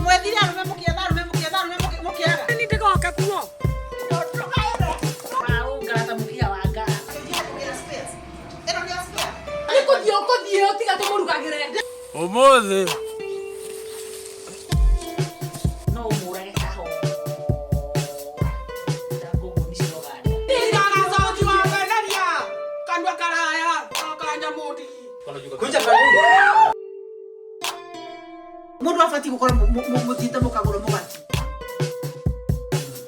Mwethire arume mukietha arume mukietha arume mukiaga. Ni ndigoka kuo. Warũngara ta mũkiha wa ngara. Ĩno nĩ ya spare. Nĩ kũthiĩ ũkũthiĩ ũtiga tũmũrugagĩre. Ũmũthĩ No ũmũrage kahora. Ta ngũngũni cia Ũganda. Kanua karaya kanja mundi. Mũndũ abatiĩ gũkorwo mũthiĩte mũkagũra mũgate.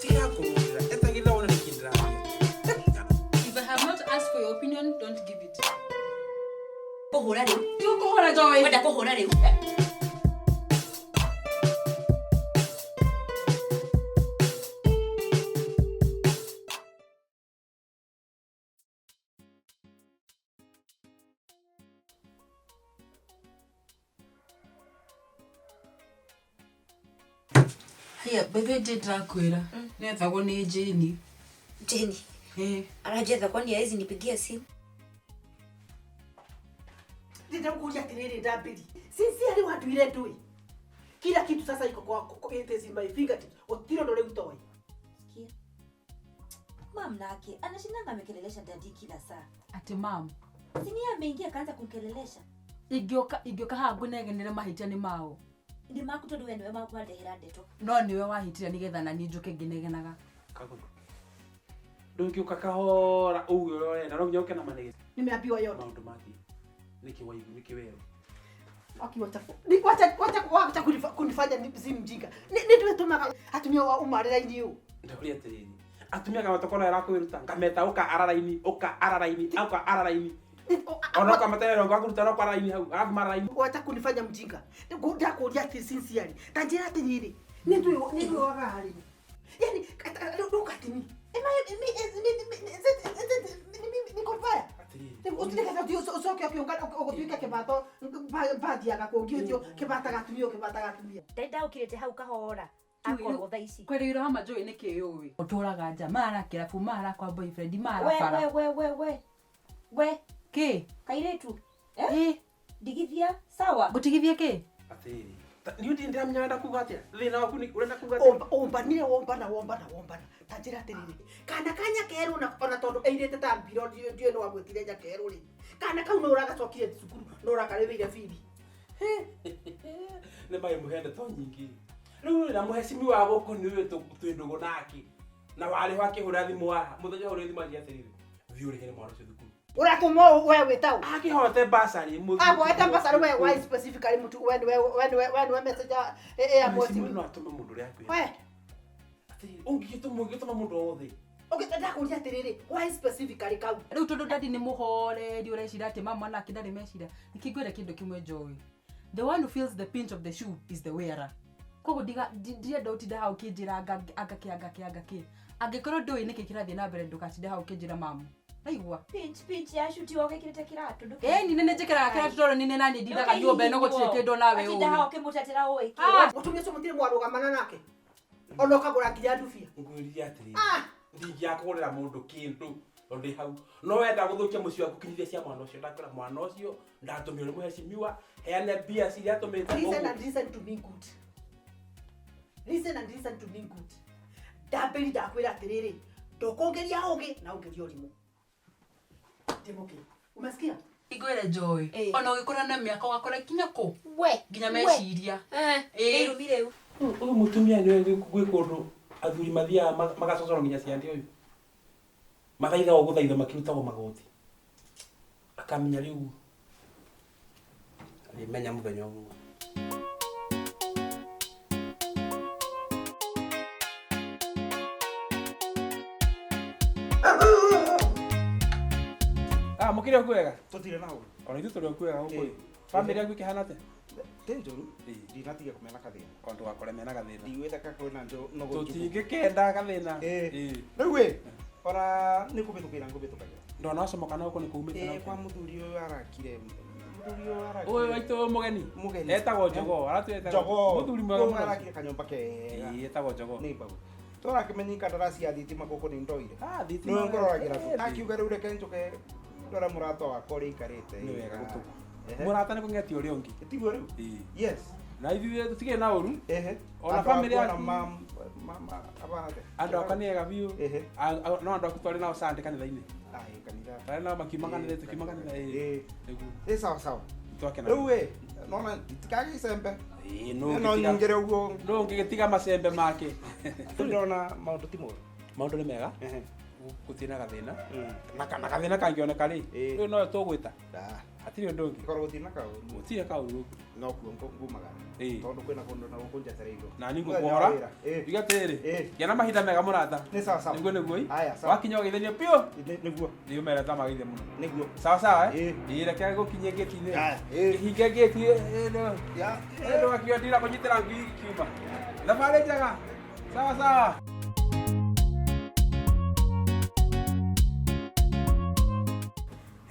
tiga kũrũrĩra etagĩrĩra wone nĩkĩ ndĩraria. If I have not asked for your opinion, don't give it. Kũhũra rĩu. Ti ũkũhũra Joy. Wenda kũhũra rĩu. Haya, bethe nje ndĩrakwĩra. Nĩethagwo nĩ Jane. Jeni. Eh. Arajetha kwani hawezi nipigia simu? Ndĩrenda gũkũria atĩrĩrĩ ndambĩri. Sincerely wanduire ndũĩ. Kila kitu sasa iko kwa it is in my fingertips. Gũtirĩ ũndũ rĩu toĩ. Sikia. Mam nake anashindanga amekelelesha dadi kila saa. Atĩ mam. Si ni yeye ameingia akaanza kumkelelesha. Ingĩũka ingĩũka haha ngũnegenere mahĩtia nĩ mao. Nĩ maku tondũ we nĩwe wandehera ndeto. No nĩwe wahĩtire nĩgetha na niĩ njũke ngĩnegenaga. Kagũrũ. Ndũngĩũka kahora uge ũrĩa ũrenda no nginya ũke na manegene. Nimeambiwa yote. Maũndũ mathiĩ. Nĩkĩ waigua nĩkĩ werwo? Wakiwacha ni wacha wacha wacha kunifanya ni si mjinga. Ni ni tumetumaga atumia wa umarĩra-inĩ ũũ. Ndauria atĩrĩrĩ. Atumia gamatokona ĩrakwĩruta ngameta ũka araraini ũka araraini ũka araraini ona ũkamatera rongo akũruta no kwaraini hau arabu mararaini. Wacha kunifanya mjinga. Ndakũria atĩ sincerely. Ta njĩra atĩrĩrĩ. Nĩ ndũĩ nĩ ndũĩ waga harĩ. Yaani look at me. Am I me is me is it ni niko mbaya? Atĩrĩrĩ. Ũtirĩkete ũcoke ũkĩũngana ũgũtuĩka kĩbato bathiaga kũngĩ ũtio kĩbataga atumia ũkĩbataga atumia. Ndari ndaũkĩrĩte hau kahora. Akorwo thaa ici. Kwerĩirwo hama Joy nĩ kĩ ũĩ. Ũtũraga nja mara kĩrabu mara kwa boyfriend mara We bara. we we we we. We Kĩ? kairĩtu. Eh? Ĩ, Ndigithia sawa. ngũtigithie kĩ? Atĩrĩrĩ. Niĩ ndirĩ ndĩramenya ũrenda kuga atĩa. Thĩna waku nĩ ũrenda kuga atĩa? Ombanire wombana wombana wombana ta njĩra atĩrĩrĩ kana ka nyakerũ na ona tondũ airĩte ta mbiro ndiũĩ nĩ wamwĩtire nyakerũ rĩ kana kau no ũragacokire cukuru no ũrakarĩhĩire bithi. Nĩ magĩmũhe ndeto nyingĩ. Rĩu rĩ na mũhecimi wa gũkũ nĩ ũyũ twĩ ndũgũ nake. Na warĩho akĩhũra thimũ haha. Mũthenya ũrĩa thimũ anjĩra atĩrĩrĩ. Thiĩ ũrĩhere mwana ũcio thukuru. Ũratũma ũũ we wĩta ũ? Akĩhote basarĩ mũthuri. Aboete basarĩ we why specifically mũtu we nĩwe we nĩwe we nĩwe message ya Mũhecimi mweci. no atũme mũndũ ũrĩa akwĩra. We Atĩrĩrĩ, ũngĩgĩtũma ũngĩgĩtũma mũndũ o wothe. okay ndakũria atĩrĩrĩ why specifically kau? Rĩu tondũ dadi nĩ mũhoreri ũreciria atĩ mama nake ndarĩ meciria. Nĩkĩ ngwĩre kĩndũ kĩmwe Joy. The one who feels the pinch of the shoe is the wearer. Koguo ndiga ndirenda ũtinde hau ũkĩnjĩra anga anga kĩ anga kĩ anga kĩ. Angĩkorwo ndũĩ nĩkĩ kĩrathiĩ na mbere ndũgatinde hau ũkĩnjĩra mamu. Raigua? Pinch pinch ya shuti wogekĩrĩte kĩratũ ndũkĩ. Ĩĩ ni nĩ njĩkĩraga kĩratũ tondũ nĩ nani ndindaga nyũmba ĩno gũtirĩ kĩndũ nawe Atinda hau ũĩ. ũkĩmũtetera ũĩ kĩ. Ah! Mũtumia ũcio mũtirĩ mwarũgamana nake ona ũkagũra nginya ndubia. Ngwĩrire atĩrĩrĩ. Ah! Ndingĩakũgũrĩra mũndũ kĩndũ tondũ ndĩ hau. No wenda gũthũkia mũciĩ waku kinyithia cia mwana ũcio. Ndakwĩra mwana ũcio ndatũmire nĩ mũhecimiwa heane mbia ciria atũmĩte Listen ũguo. and listen to me good. Listen and listen to me good. Ndambĩri ndakwĩra atĩrĩrĩ ndũkũngeria ũgĩ na ũngeria ũrimũ. Ndĩmũkĩ. Umesikia? Ngwĩre Joy, Ĩ. ona ũgĩkũra na mĩaka ũgakũra kinya kũ? We. Nginya we. meciria. Eh. Ĩ. Nĩ irumi rĩu. Ũyũ mũtumia nĩwe gwĩ kũndũ athuri mathiaga magacocorwo nginya ciande ũyũ. Mathaithagwo gũthaithwo makĩrutagwo magoti. Akamenya rĩu arĩmenya mũthenya ũmwe. Ah, mũkĩrĩ o kwega? Tũtirĩ na ũru. Ona ithuĩ tũrĩ o kwega gũkũ. Ĩ. Bamĩrĩ yaku ĩkĩhana atĩa? Ti njũru. Ĩ. Ndinatiga kũmena kathĩna. O ndũgakore mena gathĩna. Ndiugĩte ka kwĩna nũgũ njũgũ. Tũtingĩkenda gathĩna. Ĩ. Ĩ. Rĩu ĩ, ona nĩ kũbĩtũkĩra ngũbĩtũkagĩra. Ndona wacomoka na gũkũ nĩ kumĩte na Ĩ, kwa gũkũ. mũthuri ũyũ arakire. Mũthuri ũyũ arakire. Ũyũ waitũ mũgeni. Mũgeni. Etagwo Njogoo. Aratwĩra Njogoo. Mũthuri mwega Ũyũ mũno. arakire kanyũmba kega. Ĩ, etagwo Njogoo. Nĩ mbagu. Tũrakĩmenya kandaraci ya thitima gũkũ nĩ ndoire. Ah, thitima. Nĩwe ngororagĩra tu. Ĩ, Akiuga rĩu reke njũke ndore mũrata wakwa ũrĩa aikarĩte. Nĩ wega gũtũma. Mũrata nĩ kũng'etia ũrĩa ũngĩ. Tiguo rĩu. Ĩĩ. Yes. Na ithuĩ tũtigĩ na ũru. Ehe. Ona Andũ family akwa na yaku. mama abana. Andũ akwa nĩ ega biũ. Ehe. No andũ aku twarĩ nao Sunday kanitha-inĩ. Ai kanitha. Twarĩ nao makiuma kanitha tũkiuma kanitha ĩĩ. Ĩĩ. Nĩguo. Ĩ sawa sawa. Twakena. Rĩu ĩ nona itikagĩ icembe. Ĩĩ no No nyingĩre ũguo. no ũngĩgĩtiga macembe make. Ndĩrona maũndũ ti moru. Maũndũ nĩ mega. Ehe. Gũtirĩ na gathĩna. Na gathĩna kangĩoneka rĩ, Ĩĩ. rĩu noyo tũgwĩta. Ah. Hatirĩ ũndũ ũngĩ. Korwo gũtirĩ na kaũru. Gũtirĩ kaũru gũkũ. No kuo ngumagara. Ĩĩ. Tondũ kwĩna kũndũ na gũkũ njetereirwo. Na niĩ Mũthenya wa ngũkũhora. wĩra. Ĩĩ. Uge atĩrĩrĩ, Ĩĩ. gĩa na mahinda mega mũrata. Nĩ sawa sawa. Nĩguo nĩguo ĩ. Haya, sawa. Wakinya ũgeithanie biũ. Nĩguo. Nĩ ũmere ta mageithia mũno. Nĩguo. Sawa sawa eh? Ĩĩ. Ĩĩ reke ngũkinyie ngĩti-inĩ. Haya, ĩĩ. Kĩhinge ngĩti ĩĩ no. Ya. Ĩĩ ndũgakiuga ndirakũnyitĩra ngui ikiuma. Thabarĩ njega. Sawa sawa.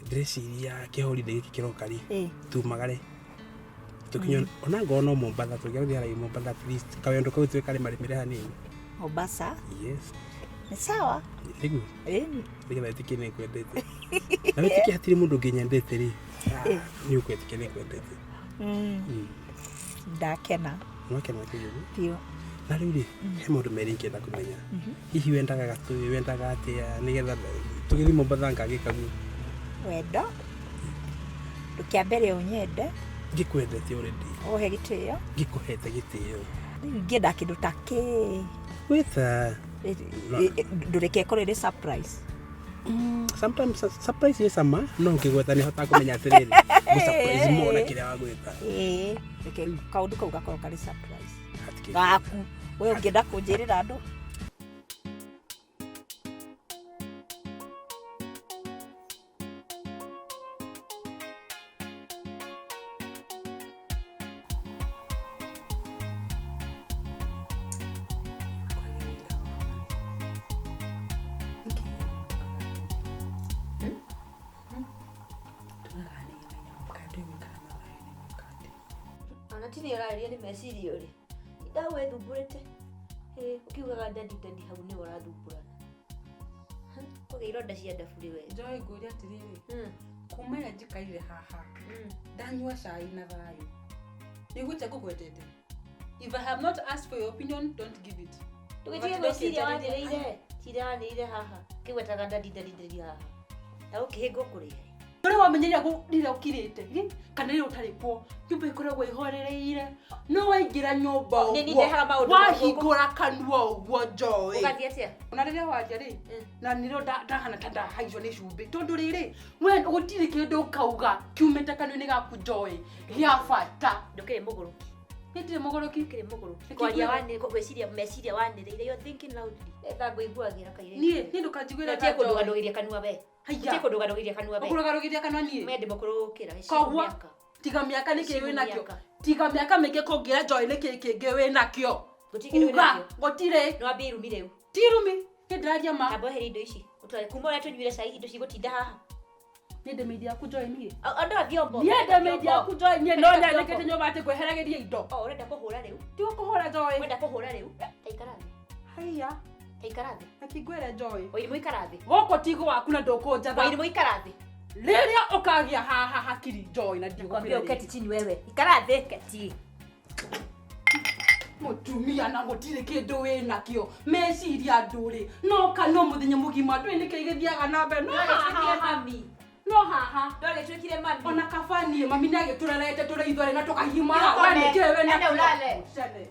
Ndĩreciria kĩhorithia gĩkĩ kĩroka rĩ tumagare tũkinye ona ngorwo no Mombatha tũngĩathiĩ harĩa Mombatha at least kawendo kau tuwe karĩmarĩmĩre hanini. Mombasa Yes. ni sawa. Nĩguo. Ĩni. Nĩgetha wĩtĩkie nĩ ngwendete. Na wĩtĩkie hatirĩ mũndũ ũngĩ nyendete rĩ. Nĩ ũkwĩtĩkia nĩ ngwendete. Ndakena Nwakena kĩguũ. biũ. Na rĩu rĩ, he maũndũ merĩ ingĩenda kũmenya. Hihi wendaga gatũĩ, wendaga atĩa nĩgetha tũgĩthiĩ Mombatha ngagĩka guo. Wendo ndũkĩambere ũnyende. Ngĩkwendete already. Ũhe gĩtĩo. Ngĩkũhete gĩtĩo. Rĩu ingĩenda kĩndũ ta kĩ. Gwĩta. Ndũreke ĩkorwo ĩrĩ surprise. Sometimes surprise ĩ cama no ũngĩgweta nĩ hotaga kũmenya atĩrĩrĩ ngũ surprise more na kĩrĩa wagwĩta. Ĩĩ, reke kaũndũ kau gakorwo karĩ surprise. Hatikĩ. Gaku. We ũngĩenda kũnjĩrĩra andũ. Ona ti nĩ ũrarĩria nĩ meciria ũrĩ. Tinda wĩthumbũrĩte. Ũkiugaga daddy daddy hau nĩwe ũrathumbũrana. Kũgĩa ironda cia ndabu rĩ we. Joy ngũria atĩrĩrĩ, kuma ĩrĩa njikarire haha ndanyua cai na thayũ nĩguo ngũgwetete. If I have not asked for your opinion, don't give it. Ndũgĩtige gwĩciria wanĩrĩire. Tinda wanĩrĩire haha. Kĩgwetaga daddy daddy daddy haha. Ta ũkĩhĩngwo kũrĩa. Ũrĩa wamenyeria rĩrĩa ũkirĩte kana rĩrĩa ũtarĩ kuo nyũmba ĩkoragwo ĩhorereire no waingĩra nyũmba ũguo wahingũra kanua ũguo Joy. Ũgathiĩ atĩa? Ona rĩrĩa waria rĩ na nĩrĩo ndahana ta ndahaicwo nĩ cumbĩ tondũ rĩrĩ we gũtirĩ kĩndũ ũkauga kiumĩte kanua-inĩ gaku Joy gĩa bata. Ndũkĩrĩ mũgũrũki. Niĩ ndirĩ mũgũrũki. Ndũkĩrĩ mũgũrũki. Kwaria wanĩrĩire gwĩciria meciria wanĩrĩire you're thinking loudly. Etha ngũiguagĩra kairĩtu. Niĩ ndũkanjiguĩre tha. Ũtige kũndũganũgĩria kanua we. Haiya. Ũtige kũndũganũgĩria kanua we. Ũkũrũgarũgĩria kanua niĩ. Mende mũkũrũ gũkĩra. Koguo tiga mĩaka nĩkĩ wĩ nakĩo. Tiga mĩaka mĩingĩ kũngĩra Joy nĩkĩ kĩngĩ wĩ nakĩo. Uga gũtirĩ. No wambie irumi rĩu. Ti irumi. Niĩ ndĩraria ma. Amba weherie indo ici. Ũtware kuma ũrĩa tũnyuire cai indo cigũtinda haha. Niĩ ndĩ maid yaku Joy niĩ. Andũ a vyombo. Niĩ ndĩ maid yaku Joy niĩ no nyandĩkĩte nyũmba atĩ ngweheragĩrie indo. Oh, ũrenda kũhũra rĩu? Ti gũkũhũra Joy. Ũrenda kũhũra rĩu? Ta ikara thĩ. Haiya. Ta ikara thĩ. Akĩngwĩre Joy. Wairimũ ikara thĩ. Gũkũ ti gwaku na ndũkũnjatha. Wairimũ ikara thĩ. Rĩrĩa ũkagĩa haha hakiri Joy na Nakwambia ndigũkwĩra. uketi chini wewe. Ikara thĩ keti. Mũtumia na gũtirĩ kĩndũ wĩ nakĩo meciria ndũrĩ no kanua mũthenya mũgima ndũĩ nĩkĩ gĩthiaga na mbere no haha no haha Ndwagĩtuĩkire mami. Ona kaba niĩ mami nĩagĩtũrerete tũrĩ ithuerĩ na tũkagimara we nĩkĩ wĩ Enda ũlale. nakĩo.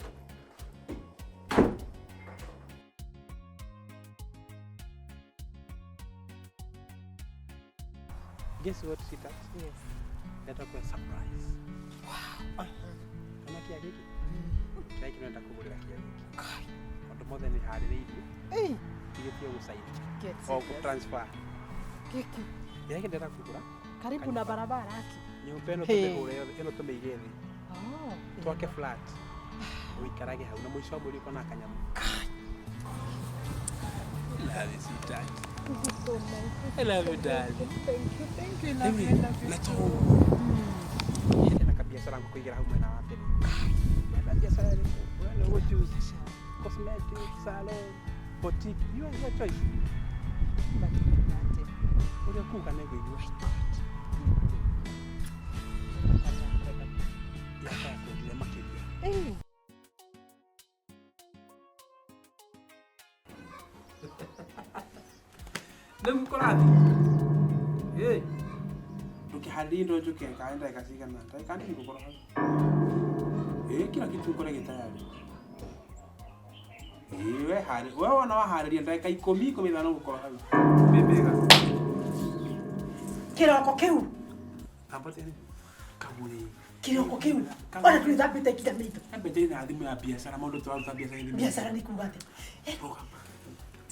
Guess what, sweetheart? Yes. Nenda kwa surprise. Wow. Kana kia gĩkĩ? Kĩrĩa kĩrenda kũgũrĩra kia gĩkĩ. Maũndũ mothe nĩ harĩrĩirie. Ĩĩ. Tigĩtie gũcaina. Get O serious. gũ-transfer. Gĩkĩ. Kĩrĩa kĩndĩrenda kũgũra. Karibu na barabara aki. Nyũmba ĩno Hey. tũmĩgũre yothe, ĩno tũmĩige thĩ. Oh. Twake flat. Ũikarage hau na mũico wa mweri ũkona kanyamũ. Love you, sweetheart. This is so nice. I love you, darling. Thank you, thank you. Love you, love you. Na to. Ena kabiacara ngũkũigĩra hau mwena wa mbere. Wenda biacara ĩrĩkũ? We nĩ ũgũ-choose. Cosmetic, salon, boutique. You have your choice. Ũrĩa ũkuga nĩ ngũigua. Nĩguo kũrathiĩ. Ĩ. Ndũkĩharĩrie indo njũke kana ndagĩka cigana? Ndagĩka nini ngũkorwo hau. Ĩ, kila kitu ũkore gĩ tayari. Ĩ, we harĩ, we wona waharĩria ndagĩka 10, 15 ngũkorwo hau. Wĩ wega. Kĩroko kĩu. Ambate kagũrĩ. Kĩroko kĩu. Ona twĩthambĩte nginya maitho. Ambete na thimũ ya biacara maũndũ tũraruta biacara-inĩ. Biacara nĩ kuga atĩa?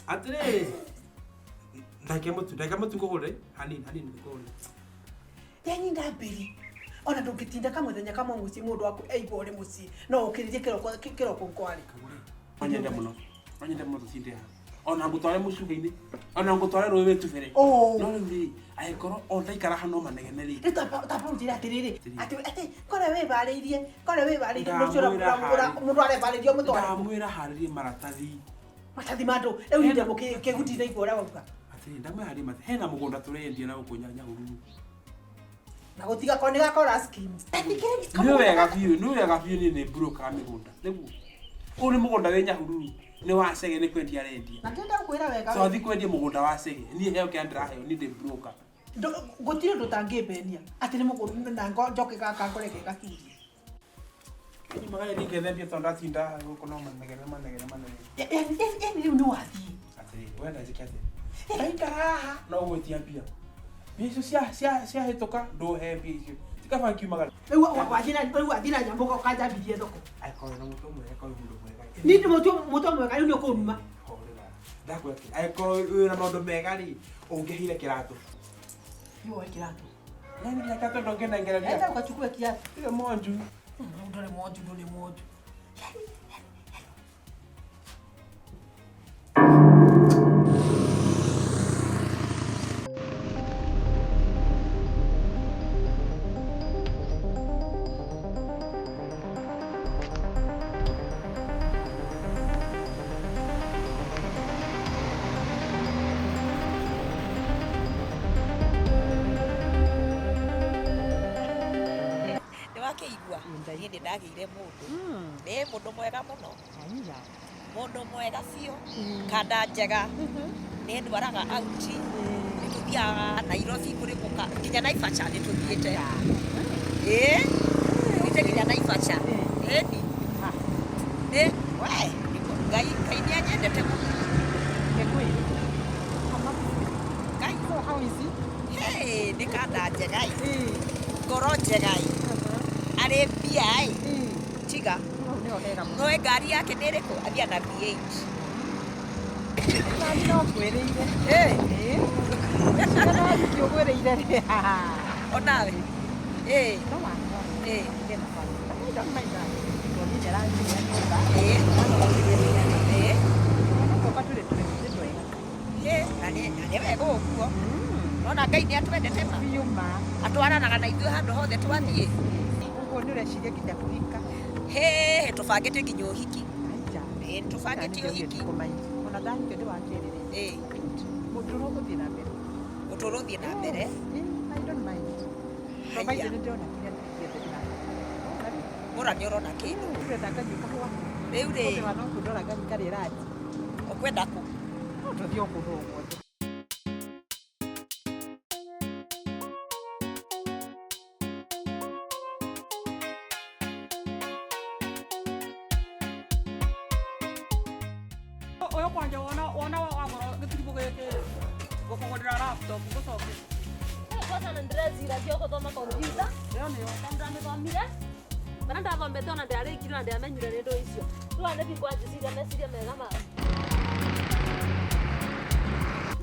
Atĩrĩrĩ. Ndagĩka mũtu ngũgũre hanini hanini ngũgũre. Yani ndambĩri. Ona ndũngĩtinda kamũthenya kamwe mũciĩ mũndũ waku aigua ũrĩ mũciĩ no ũkĩrĩrie kĩroko kĩroko nkwari. No nyende mũno. No nyende mũno tũtinde haha. Ona ngũtware mũcuha-inĩ. Ona ngũtware rũĩ wĩtubĩre. Oh. No rĩu rĩ, angĩkorwo o ndaikara haha no manegene rĩ. Rĩu tamba ũnjĩre atĩrĩrĩ, atĩ atĩ kore wĩbarĩirie, kore wĩbarĩirie mũciĩ Ndamwĩra mũndũ arebarĩria ũmũtware. Ndamwĩra harĩrie maratathi. Matathi ma andũ, rĩu niĩ ndĩ kĩguti ndaigua ũrĩa wauga. Atĩrĩrĩ, ndamwĩra harĩrie maratathi. Hena mũgũnda tũrendia na gũkũ Nyahururu. Na gũtiga ko nĩ gakora schemes. Nĩ wega biũ, nĩ wega biũ niĩ nĩ broker wa mĩgũnda. Nĩguo. Ũyũ nĩ mũgũnda wĩ Nyahururu. Nĩ wa Chege nĩ kwendia arendia. Na ndĩrenda gũkwĩra wega. So athiĩ kwendia mũgũnda wa Chege. Niĩ heo kĩrĩa ndĩraheo, niĩ ndĩ broker. Gũtirĩ ũndũ ũtangĩmbenia atĩ nĩ mũgũnda na njoke gaka ngore ge gacurie. Nyumaga niĩ ngethambia tondũ ndatinda gũkũ no manegene manegene manegene. Yani rĩu nĩ wathiĩ. Atĩrĩrĩ, wenda njĩke atĩa? Ndaikara haha no gwĩtia mbia. Mbia icio ciahĩtũka ndũhe mbia icio. Ti kaba ngiumaga. Rĩu wathiĩ na nyamũ ũkanjambithie thoko. Angĩkorwo na mũtwe mwega, angĩkorwo wĩ mũndũ mwega. Niĩ ndĩ mũtwe mwega rĩu nĩ ũkũnuma. Horera. Ndakwĩra atĩ, angĩkorwo wĩna maũndũ mega rĩ, ũngĩheire kĩratũ. Nĩ woe kĩratũ. Yani nginya kĩratũ ndũngĩnengereria. Enda ũgachukue kiatu. Tiga monju. Ndũrĩ monju, ndũrĩ monju. Nĩwakĩigua niĩ nĩ ndagĩire mũndũ nĩ mũndũ mwega mũno mũndũ mwega biũ kanda njega nĩ ndwaraga auti nĩ tũthiaga Nairobi kũrĩ mũka nginya Naivasha nĩ tũthiĩte ĩĩ tũthiĩte nginya Naivasha ĩni nĩ we Ngai Ngai nĩ anyendete mũno Ngai hey nĩ kanda njega ĩ ngoro njega ĩ arĩ mbia ĩ tiga noe ngari yake nĩ ĩrĩkũ athiĩ na V8 Nani no ngwĩrĩire. Ĩĩ. No ũgwĩrĩire rĩ. Onawe. Ĩĩ. No wakwa. Ĩĩ. I don't mind that. Tondũ niĩ nĩaranjigĩra nyũmba. Ĩĩ. Ĩĩ. Tũka tũrĩ tũrĩ twega. Ĩĩ, na nĩ wega ũguo. Nona Ngai nĩ atwendete ma. Biũ ma. Atwaranaga na ithuĩ handũ hothe twathiĩ. Ũguo nĩ ũreciria nginya kũhika. Hĩ, tũbangĩte nginya ũhiki. Aija. Ĩĩ, tũbangĩte ũhiki. Ona ndahikio ndĩ wa kerĩ rĩ. Ĩĩ. Mũtũrũ ũgũthiĩ na mbere. Ũtũũro ũthiĩ na mbere. Ĩĩ, I don't mind. Provided nĩ ndĩrona kĩrĩa ndĩkĩende Mũra nĩ ũrona kĩndũ. Ndĩrenda nganyue kahũa. Rĩu rĩ. Ũthĩ wa no kũndora ngari karĩ ranji. Ũkwenda kũ? No tũthiĩ o kũndũ o guothe. Ũyũ kwanja wona wona wagũra gĩtiribũ gĩkĩ gũkũgũrĩra laptop ngũcoke. Kwanza na ndĩreciragia gũthoma kompiuta Ĩyo nĩyo. na ndĩramĩthomire mana ndathomete ona ndĩrarĩkirie na ndĩramenyire nĩ ndũ icio rĩu aya nĩthiĩ kwanjĩciria meciria mega ma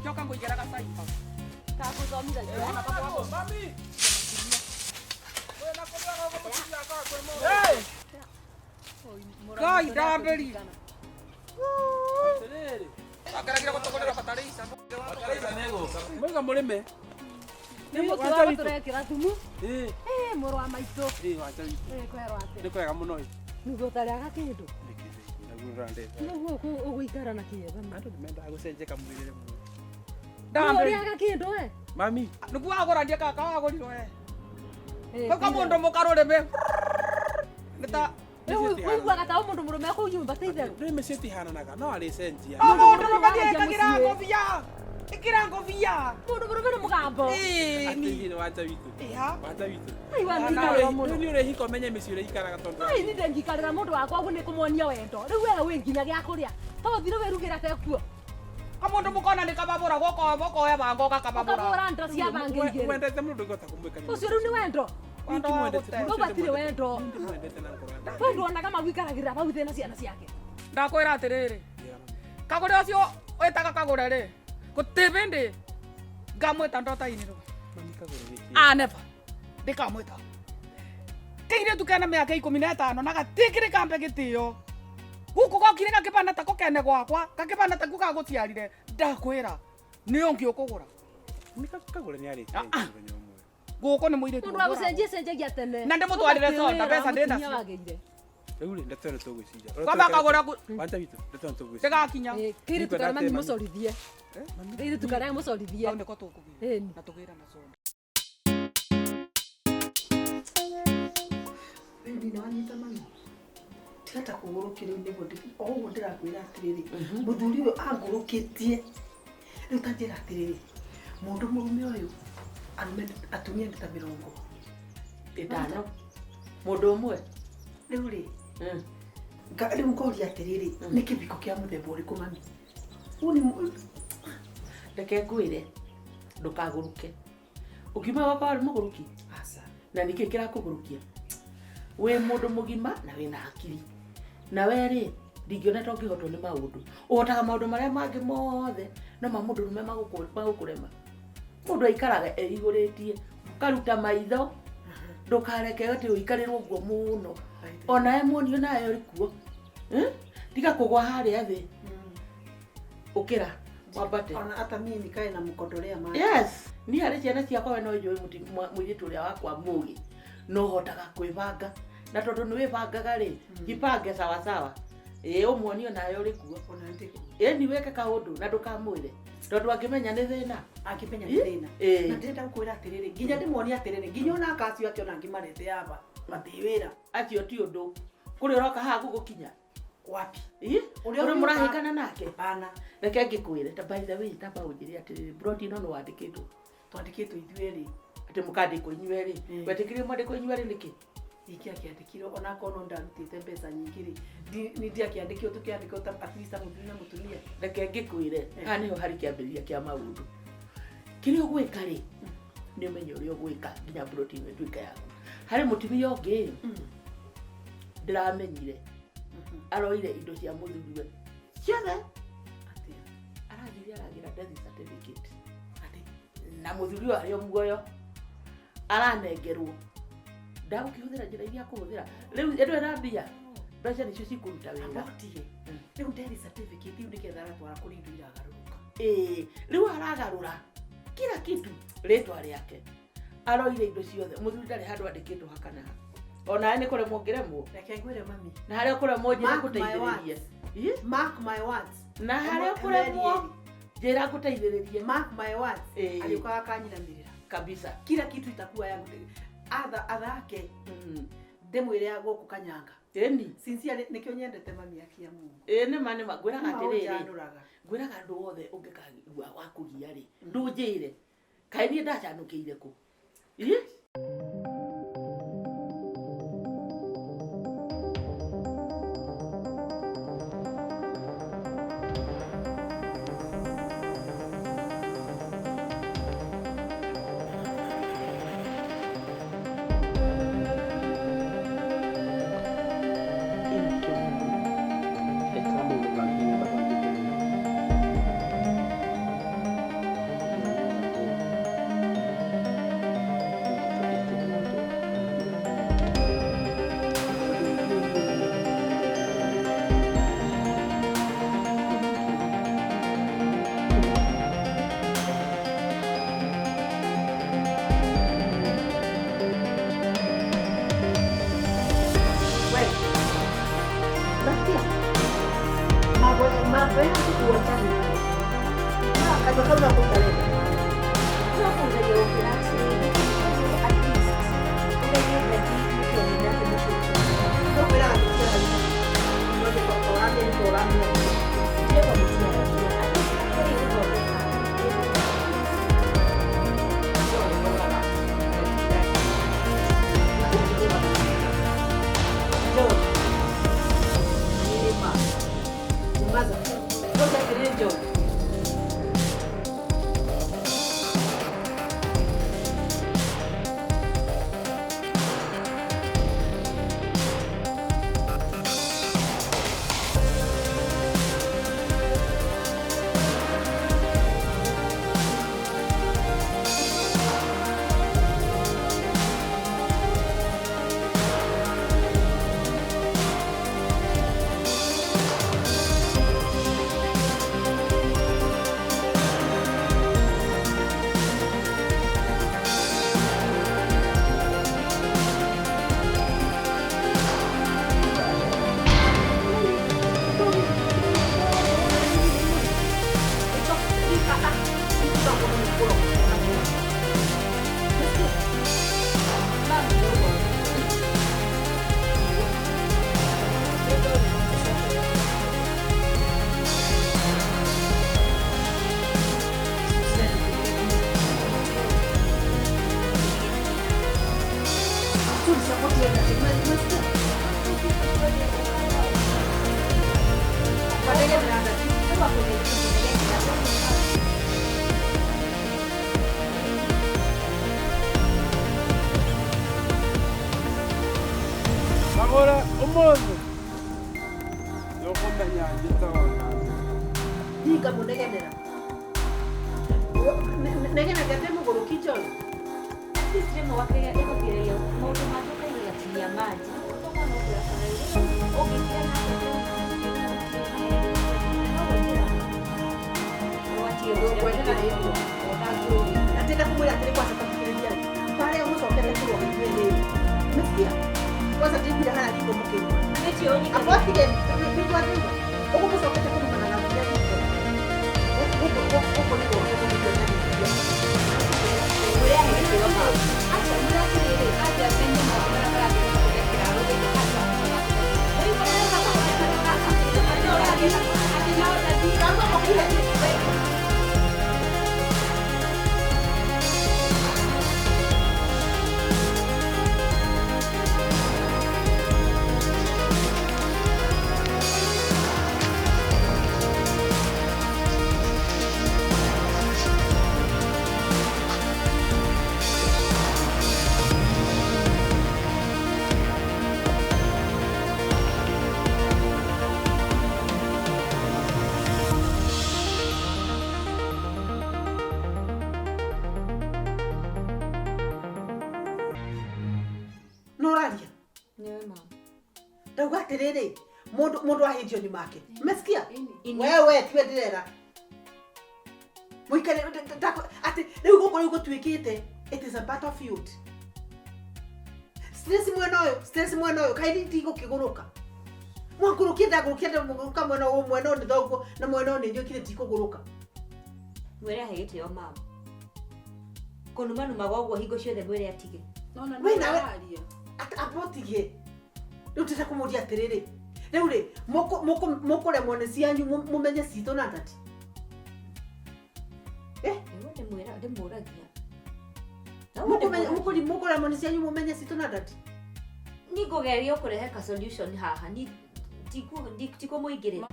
Njoka ngũigĩra gacai hau. kagũthomithagia. Mami. Ngai ndambĩri. Atĩrĩrĩ. Akeragire gũtũgũrĩra bataraitha. Bataraitha nĩgũka. Mwaiga mũrĩme. Nĩ mũtu Wanja wa witũ. tũrekĩra thumu. Ĩĩ. Ĩĩ, mũrũ wa maitũ. Ĩĩ, wanja witũ. Ĩĩ, kwerwo atĩa? Nĩ kwega mũno ĩ. Nĩguo ũtarĩaga kĩndũ. Naguo ũrandetha. Nĩguo ũgũikara na kĩeva ma. Andũ nĩmendaga gũcenjeka mwĩrĩre mũno. Ndambĩri. Ũrĩaga kĩndũ we? Mami. Nĩguo wagũra ndiĩ kaka wagũrirwo we. Kau kamũndũ mũkarũrĩme. Nĩ ta Ũiguaga ta mũndũ mũrũme kũu nyũmba ti itherũ. Rĩu mĩciĩ itihananaga no arĩcenjia. O mũndũ mũrũme nĩekagĩra ngũbia. Ikira ngobia. Mundu murume ni mugambo. Ĩĩ ni wanja witũ. Wanja witũ. Ai wa ndio muno. Ni urehika umenye mĩciĩ ũrĩa ikaraga tondu. Ai ni ndengikarĩra mũndũ wakwa ũguo nĩ kũmuonia wendo. Rĩu we wĩ nginya gĩa kũrĩa. To thire wĩrugĩra tekuo. Kamundu mukona ni kababura goko boko ya bango kakababura. Kababura ndo cia bangi igĩrĩ. Wendete mũndũ ũngĩhota kũmwĩka. Ũcio rĩu nĩ wendo. Wendo wa wendo. Wendo onaga magwikaragĩrĩra bau thĩ na ciana ciake. Ndakwĩra atĩrĩrĩ. Kagũre ũcio wĩtaga kagũre rĩ. Gũtirĩ bĩndĩ ngamwĩta ndota-inĩ rĩu. Ah never. Ndikamwĩta. Kairĩtu kena mĩaka 15 na gatikĩrĩ kambe gĩtĩo. Guku gokire gakĩbana ta kene gwakwa, gakĩbana ta gũciarire. Ndakwĩra nĩ ũngĩ ũkũgũra. Nĩ kagũre nĩ arĩtie mũthenya ũmwe. Gũkũ nĩ mũirĩtu. Mũndũ wa gũcenjia cenjagia tene. Na ndĩmũtwarĩre soda mbeca ndĩ nacio. Rĩu rĩ ndeto ĩno tũgwĩciria. Kwamba kagũra wanja witũ ndeto ĩno tũgwĩciria. Ndĩgakinya. Kairĩtu karĩa mami mũcorithie. Kairĩtu karĩa mũcorithie. Hau nĩko tũkũgĩra. Na tũgĩra na soda. Rĩu nĩ wanyita mami. Tiga ta kũgũrũkĩrĩu nĩguo o ũguo ndĩrakwĩra atĩrĩrĩ mũthuri ũyũ angũrũkĩtie. Rĩu ta njĩra atĩrĩrĩ mũndũ mũrume ũyũ arũme atumia nĩ ta 50. Mũndũ ũmwe. Rĩu rĩ rĩu ngoria atĩrĩrĩ nĩ kĩbiko kĩa mũthemba ũrĩkũ mami? Reke ngwĩre ndũkagũrũke. Ũkiuma gwakwa warĩ mũgũrũki? Aca. Na nĩkĩ kĩrakũgũrũkia? Wĩ mũndũ mũgima na wĩna hakiri. Na we rĩ ndingĩona ta ũngĩhotwo nĩ maũndũ. Ũhotaga maũndũ marĩa mangĩ mothe no ma mũndũ rũme magũkũrema. Mũndũ aikaraga eihũrĩtie ũkaruta maitho ndũkareke atĩ ũikarĩrwo ũguo mũno. Onawe muonio nawe ũrĩ kuo. Tiga kũgwa harĩa thĩ. Ũkĩra wambate. Ona hata mimi nikae na mkondorea macho. Yes. Niĩ harĩ ciana ciakwa we no njũĩ mũirĩtu ũrĩa wakwa mũgĩ no hotaga kwĩbanga. Na tondũ nĩ wĩbangaga rĩ, jipange sawa sawa. Ĩĩ ũmuonio nawe ũrĩ kuo. Ĩni wĩke kaũndũ na ndũkamwĩre. Tondũ angĩmenya nĩ thĩna. Angĩmenya nĩ thĩna. Na ndĩrenda gũkwĩra atĩrĩrĩ, nginya ndĩmuonie atĩrĩrĩ, nginya ona aka acio ake ona ngĩmarete aba, matirĩ wĩra. Acio ti ũndũ. Kũrĩa ũroka haha gũgũkinya. Wapi? Ũrĩa mũrahĩngana nake? Bana. Reke ngĩkwĩre, ta by the way, tamba ũnjĩre atĩrĩrĩ, plot ĩno nĩ wandĩkĩtwo. Twandĩkĩtwo ithuĩ erĩ. Atĩ mũkandĩkwo inyuĩ erĩ. Wetĩkĩrire mwandĩkwo inyuĩ erĩ nĩkĩ? Ingĩakĩandĩkirwo onakorwo no ndarutĩte mbeca nyingĩ rĩ, nĩ ndiakĩandĩkirwo tũkĩandĩkwo ta at least ta mũthuri na mũtumia. Reke ngĩkwĩre, haha nĩho harĩ kĩambĩrĩria kĩa maũndũ. Kĩrĩa ũgwĩka rĩ, nĩ ũmenye ũrĩa ũgwĩka nginya plot ĩno ĩtuĩke yaku. Harĩ mũtumia ũngĩ ndĩramenyire aroire indo cia mũthuriwe ciothe. Arathire aragĩra death certificate. Na mũthuri ũyũ arĩ o muoyo aranengerwo. Ndagũkĩhũthĩra njĩra iria akũhũthĩra. Rĩu ĩno ĩna mbia, mbeca nĩcio cikũruta wĩra. Rĩu death certificate ĩu nĩgetha aratwara kũrĩ indo iragarũrũka. Ĩĩ, rĩu aragarũra kila kitu rĩtwa rĩake. Aroire indo ciothe. Mũthuri ndarĩ handũ andĩkĩtwo ha kana ha. Onawe nĩ kũremwo ũngĩremwo. Reke ngwĩre mami. Na harĩa ũkũremwo njĩra ngũteithĩrĩrie. Mark my words. Na harĩa ũkũremwo njĩra ngũteithĩrĩrie. Mark my words. Agĩũkaga akanyinamĩrĩra. Kabisa. Kila kitu itakuwa yangu. Atha athake. Ndĩmwĩre gũkũ Kanyanga. Ĩni. Sincerely nĩkĩo nyendete mami akia Mungu. Ĩĩ nĩ ma nĩ ma ngwĩraga atĩrĩrĩ. Ngwĩraga andũ othe ũngĩkagua wakũgia rĩ, ndũnjĩre. Kaĩ niĩ ndacanũkĩire kũ? Ĩ? Nyamaza. Ngoja kirenjo. Agora umuthi nĩũkũmenya njĩtagwo nani. Hinga mũnegenera. Negenaga ndĩ mũgũrũki John. At least rĩmwe wakĩgeria maũndũ mangĩ ũkaigatinia maji. Ũngĩkira Natenda kumwĩra atĩrĩ kwanza tathikĩrĩria parĩa mũcokete kũrwo gĩtue nĩ mesikia kwanza ndĩkwire harĩa riko mũkĩrua akotige nĩgua ndĩgua ũguo mũcokete kũrumana na mũthia riko gũkũ nĩ gwake mũgĩtue na gĩtue Ndauga atiriri mundu mundu ahĩtio nĩ make mesikia wewe tiwe ndĩrera mũikare atĩ rĩu gũkũ rĩu gũtuĩkĩte it is a battlefield stress mwena ũyũ stress mwena ũyũ kaĩ ndigũkĩgũrũka mwangũrũkie ndagũrũkia ndagũrũka mwena ũyũ mwena ũyũ nĩ thoguo na mwena ũyũ nĩ inyuĩ ndikũgũrũka Mwĩre ahe gĩtĩo mama kũnumanumaga ũguo hingo ciothe mwĩre atige we nawe abotige rĩu tĩta kũmũria atĩrĩrĩ rĩu rĩ mũkũremwo nĩ cianyu mũmenye citũ na ndati ndĩmũragia mũkũremwo nĩ cianyu mũmenye citũ na ndati nĩngũgeria kũrehe ka solution haha tikũmũingĩrĩra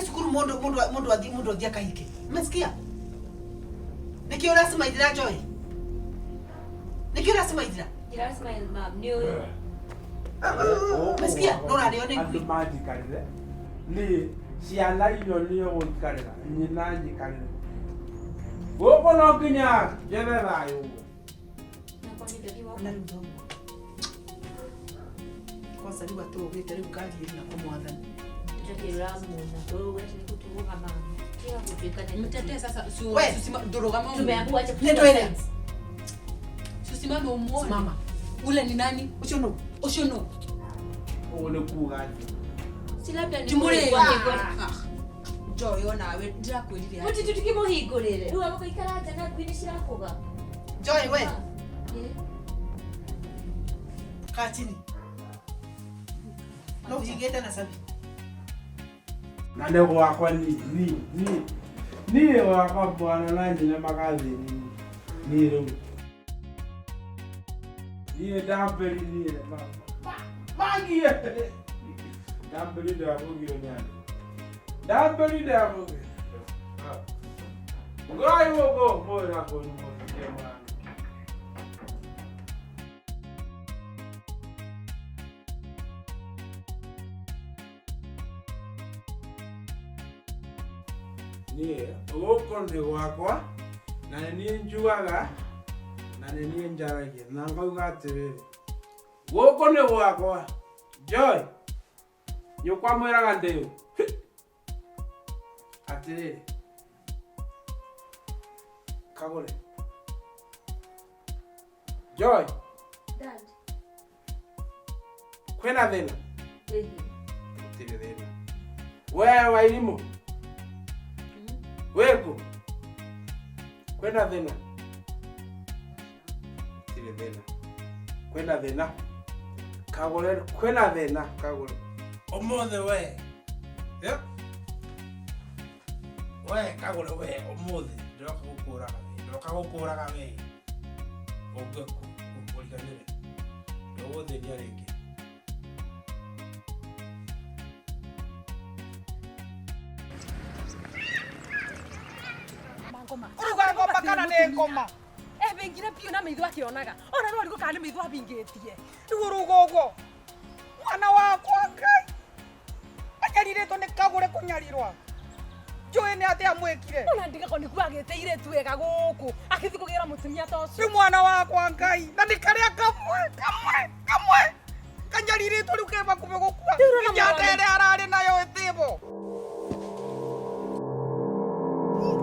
cukuru mundu mundu athi mundu athi akahike umesikia nikio urasmaithira Joy nikio urasmaithira Ndirasmile mam ni uyu umesikia ndurario ni andũ manjikarire niĩ ciana irio nĩo gũikarĩra nyina njikarĩre gũkũ no nginya njethe thayũ kwanza rĩu atũgĩte rĩu ngari ĩna kwa mwathani Mtetee sasa usimame umuone. Mama. Ule ni nani? Ucio no. Ucio no. Ũguo nĩ kuga atĩ Si labda ni mure. Joy ona we ndirakwĩrire. Mũtitu tukĩmũhingũrĩre. Rĩu agũikara nja na ngui nĩ cirakũga. Joy we. Kaa chini. No hingĩte na cabi. Na nĩ gwakwa ni ni ni niĩ gwakwa mwana na nyina magathĩni niĩ rĩu niĩ ndambĩri niĩ mangie ndambĩri ndakũgio nĩ andũ ndambĩri ndakũgio ngai gũkũ mũĩ na kũnyũ mũthike mwana. Niĩ gũkũ nĩ gwakwa na nĩ niĩ njugaga na nĩ niĩ njaragia na ngauga atĩrĩrĩ gũkũ nĩ gwakwa. Joy nyũkwa mwĩraga ndĩũ atĩrĩrĩ kagũre. Joy. Dad. Kwĩna thĩna? Gũtirĩ thĩna. We Wairimũ wĩkũ? Kwĩna thĩna? Gũtirĩ thĩna. Kwĩna thĩna? Kagũre kwĩna thĩna kagũre. Ũmũthĩ we. Yep. We kagũre we ũmũthĩ ndĩroka gũkũraga we. Ndĩroka gũkũraga we. Ũngĩ kũriganĩre. Ndũgũthĩnia rĩngĩ. Uruga ngoma kana nĩ ngoma? Ebingire biũ na maitho akĩonaga. Ona no arigwo kana nĩ maitho abingĩtie. Rĩu ũruga ũguo. Mwana wakwa Ngai. Anyarirĩtwo nĩ kagũre kũnyarirwa. Njũĩ nĩ atĩa mwĩkire. Ona ndigako nĩguo agĩte irĩtu wega gũkũ. Akĩthiĩ kũgĩra mũtumia ta ũcio. Rĩu mwana wakwa Ngai. Na nĩ karĩa kamwe kamwe kamwe. Kanyarirĩtwo rĩu ke hakuhĩ gũkua. Nginya ndere ararĩ nayo ĩtĩbo.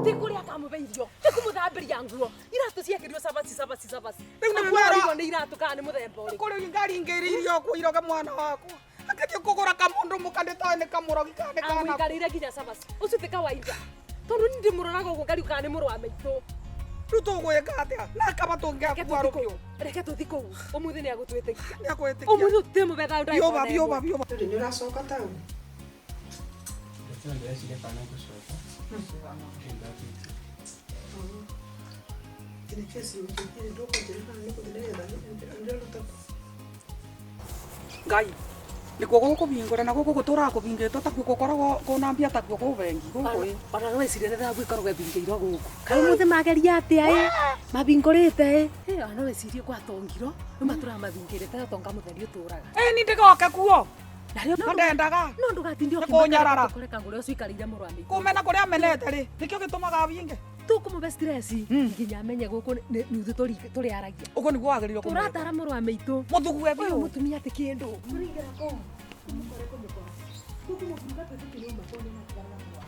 Ti kũrĩa akamũhe irio, ti kũmũthambĩria nguo. Iratũ ciekĩrirwo cabaci cabaci cabaci. Rĩu nĩ Ona kuora. no arigwo nĩ iratũ kana nĩ mũthemba ũrĩkũ. Kũrĩ ngari ingĩrĩirio kũ iroge mwana wakwa. Akĩthiĩ kũgũra kamũndũ mũka ndĩtoĩ nĩ kamũrogi kana nĩ kana. Amũikarĩire nginya cabaci. Ũcio ti kawaida. Tondũ niĩ ndĩmũroraga ũguo ngariũka kana nĩ mũrũ wa maitũ. Rĩu tũgwĩka atĩa? Na kaba tũngĩakua rũkĩũ. Reke tũthiĩ kũu. Ũmũthĩ nĩ agũtwĩtĩkia. Nĩ agwĩtĩkia. Ũmũthĩ tũtimũbe thayũ ndagĩka Biũba ona ĩmwe. biũba biũba. Rĩu nĩ ũracoka taũni? Ndĩreciria ndĩreciria kana ngũcoka. Ngai nĩkuo gũkũbingũra na gũkũ gũtũraga kũbingĩtwo takuo gũkoragwo kũna mbia takuo kũu bengi gũkũ ĩ. Ona no wecirie thabu ikoragwo ĩbingĩirwo gũkũ. Kaĩ mũthĩ mageria atĩa ĩ? Mabingũrĩte ĩ? Ona no wecirie gwatongiro nĩ matũraga mabingĩrĩte tonga mũtheri ũtũraga. Ĩ ni ndĩgoke kuo. Na rĩo No ndendaga. No ndũgatinde Nĩ kũnyarara. ũkĩmakara kangũre ũcio ikarĩire mũrũ wa maitũ. Kũmena kũrĩa amenete rĩ nĩkĩo gĩtũmaga abinge. Tũkũmũbe stress nginya amenye gũkũ nĩ ithuĩ tũrĩaragia. Ũguo nĩguo wagĩrĩirwo kũmwĩka. Tũratara mũrũ wa maitũ. Mũthugue Ũyũ biũ. mũtumia ti kĩndũ. Tũraingĩra kũu. Tũmũkore kũmũkora. Tũkũmũburuga twĩtĩkĩre uma tondũ nĩ atigana na mũrũ wa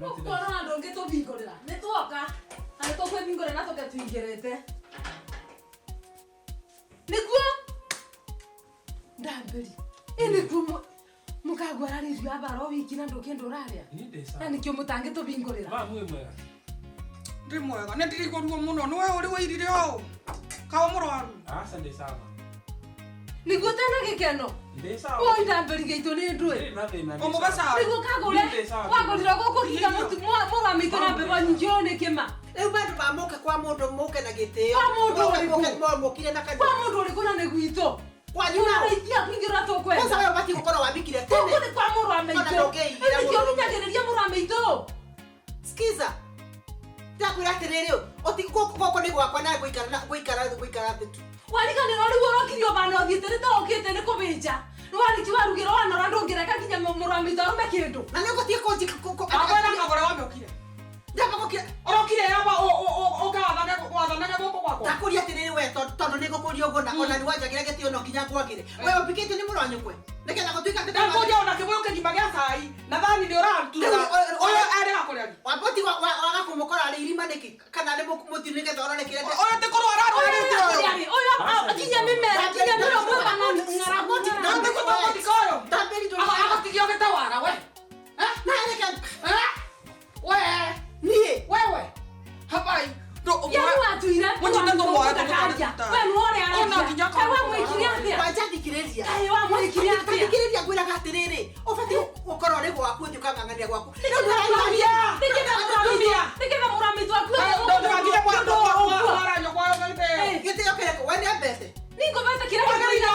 Tũkuona ndũngĩtũbingũrĩra. Nĩ tuoka. Na nĩ tũkwĩbingũrĩra na tũke tũingĩrĩte. Nĩguo ndambĩri. Ĩ nĩguo mũkagwararĩrio athara o wiki na ndũkĩndũ ũrarĩa. Na nĩkĩo mũtangĩtũbingũrĩra. Ma mwĩ mwega. Ndĩ mwega nĩ ndirigwo ruo mũno nĩwe ũrĩ wairire ũũ. Kawa mũrwaru. Aca ndĩ sawa. Nĩguo tena gĩkeno. Ndĩ sawa. Oi ndambĩri gĩitũ nĩ ndũĩ. Ndirĩ na thĩna. ndĩ Ũmũbe sawa. cai. Nĩguo kagũre Ndĩ sawa. wagũrĩrwo gũkũ nginya mũrũ wa maitũ na mbembe nyingĩ ũũ nĩ kĩma. Rĩu bandũ ba mũke kwa mũndũ mũke na gĩtĩo. Kwa mũndũ ũrĩkũ? Mũkire na Kwa kanua. mũndũ ũrĩkũ na nĩ gwitũ. Kwanyu nao. Tũraithia kwingĩ ũrĩa tũkwenda. Kwanza wewe ũbatiĩ gũkorwo wambikire tene. Gũkũ nĩ kwa mũrũ wa Ona maitũ. ndũngĩigĩra Nĩkĩo mũndũ. ũhinyagĩrĩria mũrũ wa maitũ. Skiza. Ndakwĩra atĩrĩrĩ, gũkũ nĩ gwakwa na ngũikara na ngũikara ngũikara thĩ tu. Wariganĩrwo rĩu ũrokirio bana ũthiĩte nĩ ta ũkĩte nĩ kũbĩnja. Nĩ warĩki warugĩrwo wanora ndũngĩreka nginya mũrũ wa maitũ arume kĩndũ. Na nĩ ũgũthiĩ kũnji Akwĩra kagũre wamĩũkire. Ndamba gũkira. Ũrokire yaba ũka wathanage gũkũ gwakwa. Ndakũria atĩrĩrĩ we tondũ nĩ ngũkũria ũguo na ona nĩ wanjagĩra gĩtĩo no nginya ngwagĩre. We ũmbikĩte nĩ mũrũ wa nyũkwe. Nĩgetha gũtuĩka atĩ Ndakũria ona kĩbũyũ kĩgima gĩa cai na thani nĩ ũratura. Ũyũ erĩga kũrĩa. Wambũti waga kũmũkora arĩ irima nĩkĩ kana nĩ mũtino nĩgetha ũrore kĩrĩa Ũyũ ti kũrwara arwarĩte ũyũ. Ũyũ nginya mĩmera nginya mĩromo kana ng'aragu. Ndĩ kũtũmũthika ũyũ. Ndambĩri Agũtigia ũgĩtawara we. Na reke We. Niĩ. Wewe. Habai. Yaani Nĩwanjuire. Mũnyite tũmwoe tũmũtware Karia. thibitarĩ. We nĩwe ũrĩa Ona aragia. nginya Kaĩ we mwĩkire atĩa? Kwanja thikĩrĩria. Kaĩ wamwĩkire atĩa? Thikĩrĩria ngwĩraga atĩrĩrĩ, ũbatiĩ gũkorwo ũrĩ gwaku ũthiĩ ũkang'ang'ania gwaku. Rĩu Nĩkĩĩ nĩkĩĩ mũramitu akue Ndũgakinya mwana nyũkwa Gĩtĩo kĩrĩkũ? We nĩambete. Ningũbete kĩrĩa kĩrĩa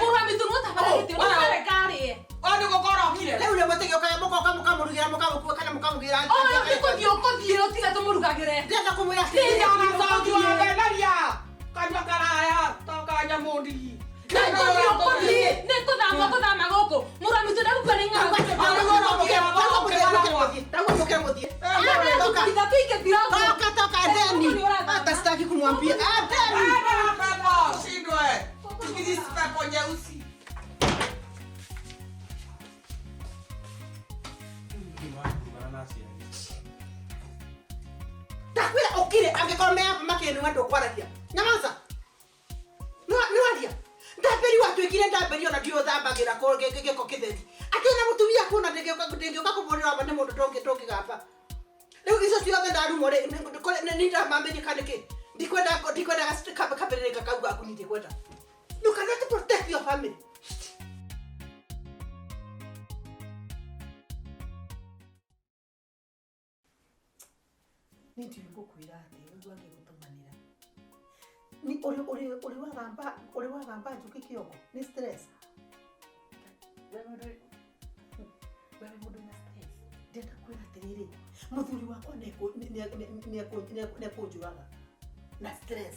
mũramitu nĩũtabara gĩtĩo ndũkarekarie. Nĩ gũkorokire. Rĩu rĩmwe tũgĩũkaga mũgoka mũkamũrugĩra mũkamũkua kana mũkamũgĩra. Oyo nĩ kũthiĩ ũkũthiĩ ũtiga tũmũrugagĩre. Ndĩrenda kũmwĩra atĩrĩrĩ. Ndanacokiwa kanyua karaya to kanyamũ ndigi. Nĩ kũthiĩ ũkũthiĩ nĩ kũthama kũthama gũkũ mũramitu ndagũkua nĩ ng'aragu. Toka, toka, Deni. Hata sitaki kumwambia. Ah, Deni. Shindwe. Tukijisi pepo nyeusi. Ndakwĩra ũkire angĩkorwo me makĩnua ndũkwaragia. Nyamaza. Nĩwaria. Ndambĩri watuĩkire ndambĩri ona ndiũ thambagĩra gĩko kĩtheri. Atĩ ona mũtumia kuona ndĩngĩũka kũbũrĩrwo aba nĩ mũndũ ndũngĩgamba. Rĩu icio ciothe ndarumwo rĩ, nĩ ndamambĩrie kana nĩkĩ? Ndikwenda kabĩrĩrĩka kau gaku niĩ ndikwenda. You cannot protect your family. Nĩ ndiũĩ ngũkwĩra atĩ ũguo angĩgũtũmanĩra. Nĩ ũrĩ wagamba ũrĩ wagamba njũkĩ kĩongo nĩ stress. Wewe mũndũ wĩna stress. Ndĩrenda kwĩra atĩrĩrĩ, mũthuri wakwa nĩekũnjũraga na stress.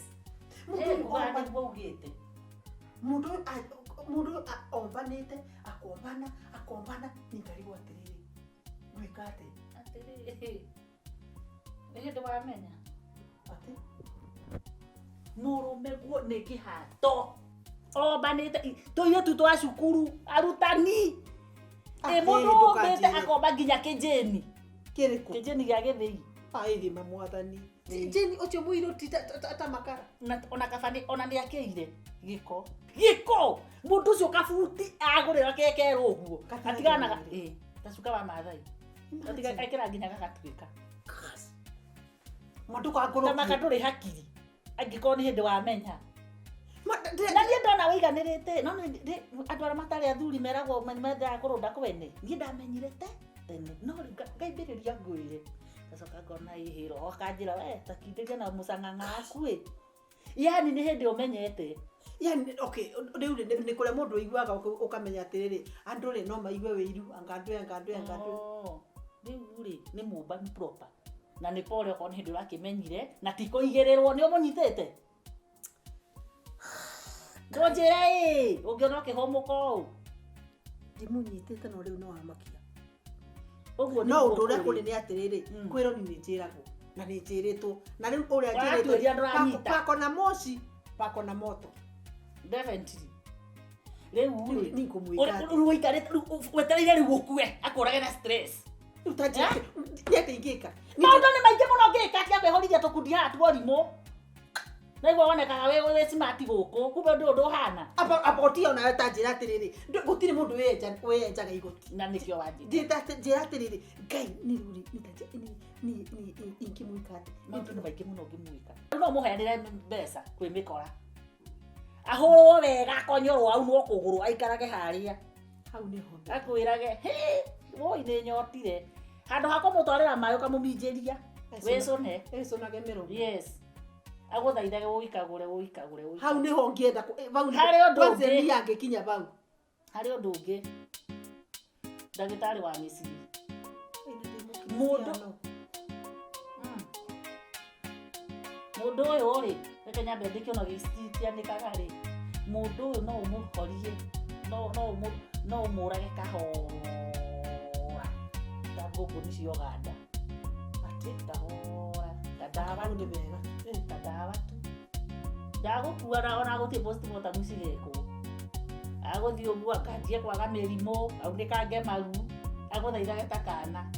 Mũthuri wakwa nĩguo ugĩte. Mũndũ ũyũ ombanĩte akombana akombana niĩ ngarigwo atĩrĩrĩ ngwĩka atĩa? Atĩrĩrĩ, nĩ hĩndĩ wamenya atĩ mũrũme guo nĩ kĩhato ombanĩte tũirĩtu twa cukuru arutani ĩ mũndũ ũmbĩte akomba nginya kĩnjĩni kĩrĩkũ kĩnjĩni gĩa gĩthĩi aithima mwathani jeni ũcio mũirũ ti ta makara ona kaba ona nĩ akĩire gĩko gĩko mũndũ ũcio kabuti agũrĩra kekerwo ũguo atiganaga ta cuka wa Maathai ekĩra nginya gagatuĩka mũndũ kangũrũkie ta maka ndũrĩ hakiri angĩkorwo nĩ hĩndĩ wamenya na niĩ ndona wĩiganĩrĩte no andũ arĩa matarĩ athuri meragwo mendaga kũrũnda kwene niĩ ndamenyire te tene no rĩu ngaimbĩrĩria ngwĩre ngacoka ngona ĩhĩ roho akanjĩra we takindĩria na mũcang'ang'a waku ĩ yani nĩ hĩndĩ ũmenyete yani okay rĩu nĩ kũrĩa mũndũ ũiguaga ũkamenya atĩrĩrĩ andũ rĩ no maigue wĩiru anga andũ anga andũ anga andũ rĩu rĩ nĩ mũmbanu proper na nĩ pole okorwo nĩ hĩndĩ ũrakĩmenyire na ti kũigĩrĩrwo nĩ ũmũnyitĩte ndũnjĩre ĩ ũngĩona ũkĩhũmũka ũũ ndimũnyitĩte no rĩu no wamakia ũguo no ũndũ ũrĩa kũrĩ nĩ atĩrĩrĩ kwĩrwo nĩ njĩragwo na nĩ njĩrĩtwo na rĩu ũrĩa njĩrĩtwo pako na moshi pako na moto definitely rĩu rĩ nĩngũmwĩka rĩu ũikarĩte wetereire rĩu ũkue akũrage na stress rĩu ta njĩra nĩ atĩ ingĩka maũndũ nĩ maingĩ mũno ngĩka tia kwĩhorithia tũkundi haha tuorimũ naigua wonekaga wĩ smart gũkũ kumbe ndũ ũndũ ũhana abotia onawe ta njĩra atĩrĩrĩ gũtirĩ mũndũ wĩyenjaga igoti na nĩkĩo wanjĩra njĩra atĩrĩrĩ Ngai nĩ rĩu ingĩmwĩka atĩ maũndũ nĩ maingĩ mũno ũngĩmwĩka rĩu no ũmũheanĩre mbeca kwĩ mĩkora ahũrwo wega akonyorwo aunwo kũgũrũ aikarage harĩa hau nĩho akwĩrage woi nĩ nyotire handũ ha kũmũtwarĩra maĩ ũkamũminjĩria wĩcũne ĩcũnage mĩromo yes agũthaithage ũikagũre ũikagũre hau nĩho ngĩenda hau harĩ ũndũ ũngĩ niĩ angĩkinya bau harĩ ũndũ ũngĩ ndagĩtarĩ wa mĩciĩ mũndũ mũndũ ũyũ rĩ reke nyambe ndĩkĩona gĩcitianĩkaga rĩ mũndũ ũyũ no ũmũhorie no ũmũrage kahora ta ngũkũ nĩ cia Ũganda atĩ kahora kandawa nĩ wega kandawa tu ndagũkua ona gũthiĩ postmortem cigekwo agũthiĩ ũguo akanjie kwaga mĩrimũ aunĩkange maru agũthaithage ta kana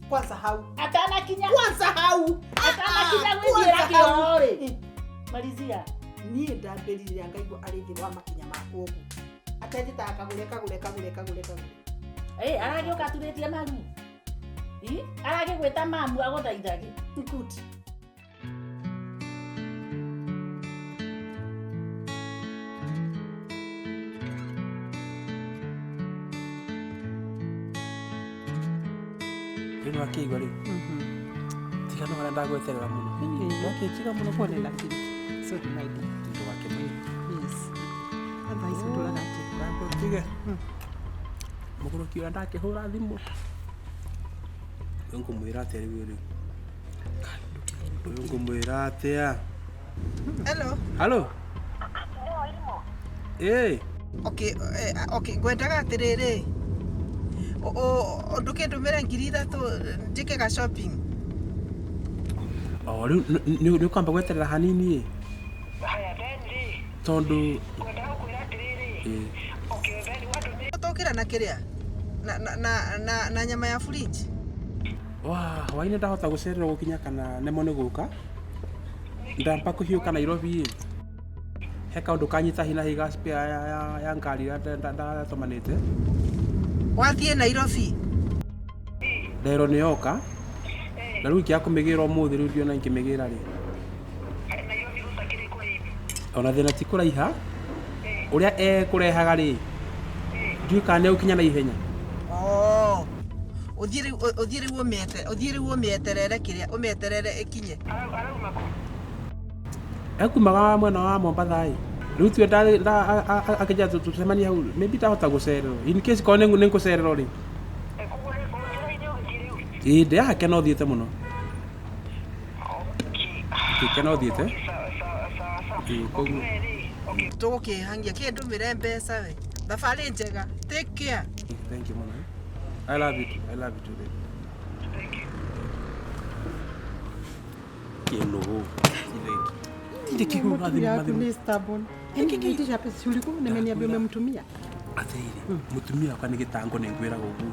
kwanza hau atanakinya kwanza hau atanakinya gwĩthiĩra kĩoro rĩ marizia niĩ ndambĩrire ngaigua arĩ thĩ wa makinya makwa ũguo atenjĩtaga kagũre kagũre kagũre kagũre kagũre ĩ aragĩũka aturĩtie maru aragĩgwĩta mamu agũthaithage good. Rĩu nĩwakĩigua rĩu tiga no harĩa ndagweterera mũno. Nĩwakĩnjiga mũno. Pole lakini. Sorry my dear. Ndũgakĩmenya. Yes. Thaa ici ũtũraga atĩa? Wambe ũtige mũgũrũki ũrĩa ndakĩhũra thimũ. Rĩu ngũmwĩra atĩa rĩu rĩu? Rĩu ngũmwĩra atĩa? Hello. Halo. Ĩĩ. Okay, okay, ngwendaga atĩrĩrĩ, ndũkĩndũmĩre 3000 njĩke ga shopping. O rĩu nĩ ũkwamba gweterera hanini ĩ. Tondũ ĩĩ. Tũkĩra na kĩrĩa na, na, na, na, na nyama ya fridge. Wa hwainĩ ndahota gũcererwo gũkinya kana nemwo nĩ gũka. Ndamba kũhiũka Nairobi ĩ. He kaũndũ kanyita hi na hi ga spare ya ngari ĩrĩa ndatũmanĩte. Wathiĩ Nairobi? Nderwo nĩ yoka. Na rĩu ingĩaga kũmĩgĩra ũmũthĩ rĩu ndiona ingĩmĩgĩra rĩ. Ona thĩna ti kũraiha. Ũrĩa ekũrehaga rĩ. Ndiũĩ kana nĩ egũkinya na ihenya. Oh. Ũthiĩ rĩu ũthiĩ rĩu ũmĩete ũthiĩ rĩu ũmĩeterere kĩrĩa ũmĩeterere ĩkinye. Ekumaga mwena wa Mombatha ĩ. Rĩu tuwe akĩnjĩra tũcemanie hau maybe ndahota gũcererwo. In case korwo nĩ ngũcererwo rĩ. Ĩĩ ndĩ haha kena ũthiĩte mũno. Kena ũthiĩte. Ĩĩ koguo. Tũgũkĩhangia kĩndũmĩre mbeca we. Thabarĩ njega. Take care. Thank you mũno. I love you too. I love you too baby. Kĩnũgũ. Tinde kĩhũra thimũ Yaku mathimũ. ni stubborn. Yaani niitisha pesa si ulikuwa umeniambia umemtumia. Atĩrĩrĩ, mũtumia wakwa nĩ gĩtango nĩ ngwĩraga ũguo.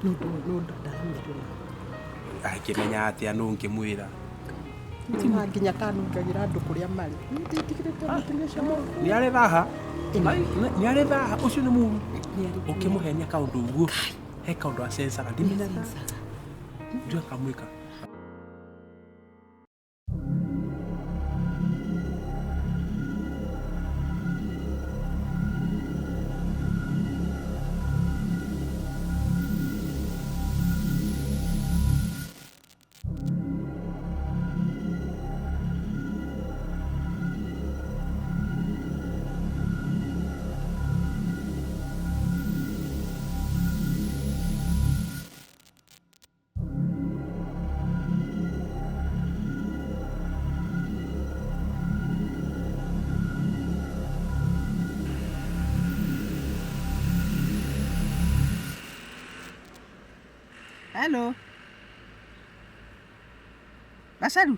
No no no ndaramenya na. Akĩmenya atĩa nũ ngĩmwĩra. Nĩ nginya kanungagira andũ kũrĩa marĩ. Nĩndĩtigĩrĩte mũtumia ũcio mũru. Nĩ arĩ thaha. Nĩ arĩ thaha ũcio nĩ mũru. Ũkĩmũhenia kaũndũ ũguo. He kaũndũ acencaga ndimenyaga. Ndiũĩ akamwĩka. Hello. Gacaru.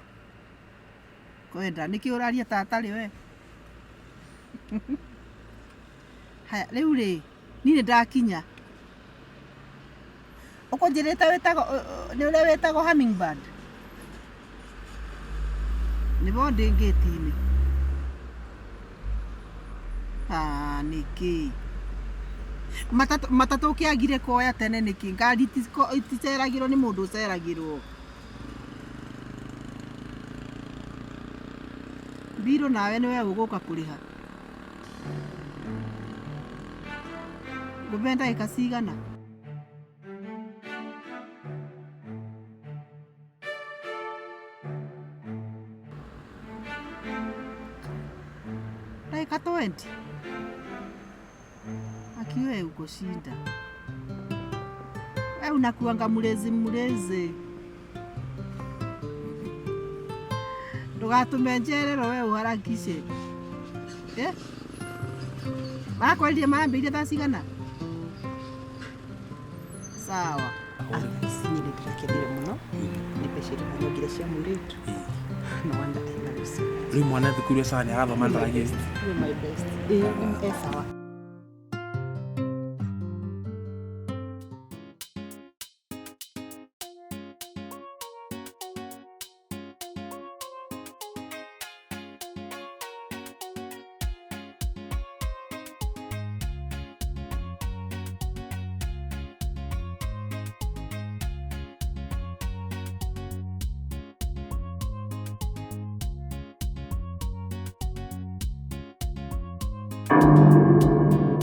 Kwenda nĩkĩ ũraria ta atarĩ we? Haya rĩu rĩ, niĩ nĩ ndakinya. Ũkũnjĩrĩte wĩtagwo nĩ ũrĩa wĩtagwo hummingbird? Nĩbo ndĩ ngĩti-inĩ. Ah, nĩkĩ? Matatũ matatũ ũkĩagire kuoya tene nĩkĩ? Ngari iticeragĩrwo nĩ mũndũ ũceragĩrwo. Mbirũ nawe nĩwe ũgũka kũrĩha. Ngũbe ndagĩka cigana? Ndagĩka 20? Akiwe uko shinda. We unakuanga mlezi mlezi. Ndũgatũme njererwo we ũharakishe. Eh? Marakwendire marambĩrĩirie thaa cigana? Sawa. Ici niĩ nĩndĩrakenire mũno nĩ mbeca iria ũranyongire cia mũirĩtu. No wonder I love you so much. Rĩu mwana thukuru sawa nĩ arathoma ndaragie. You're my best. Ĩĩ, e sawa. Thank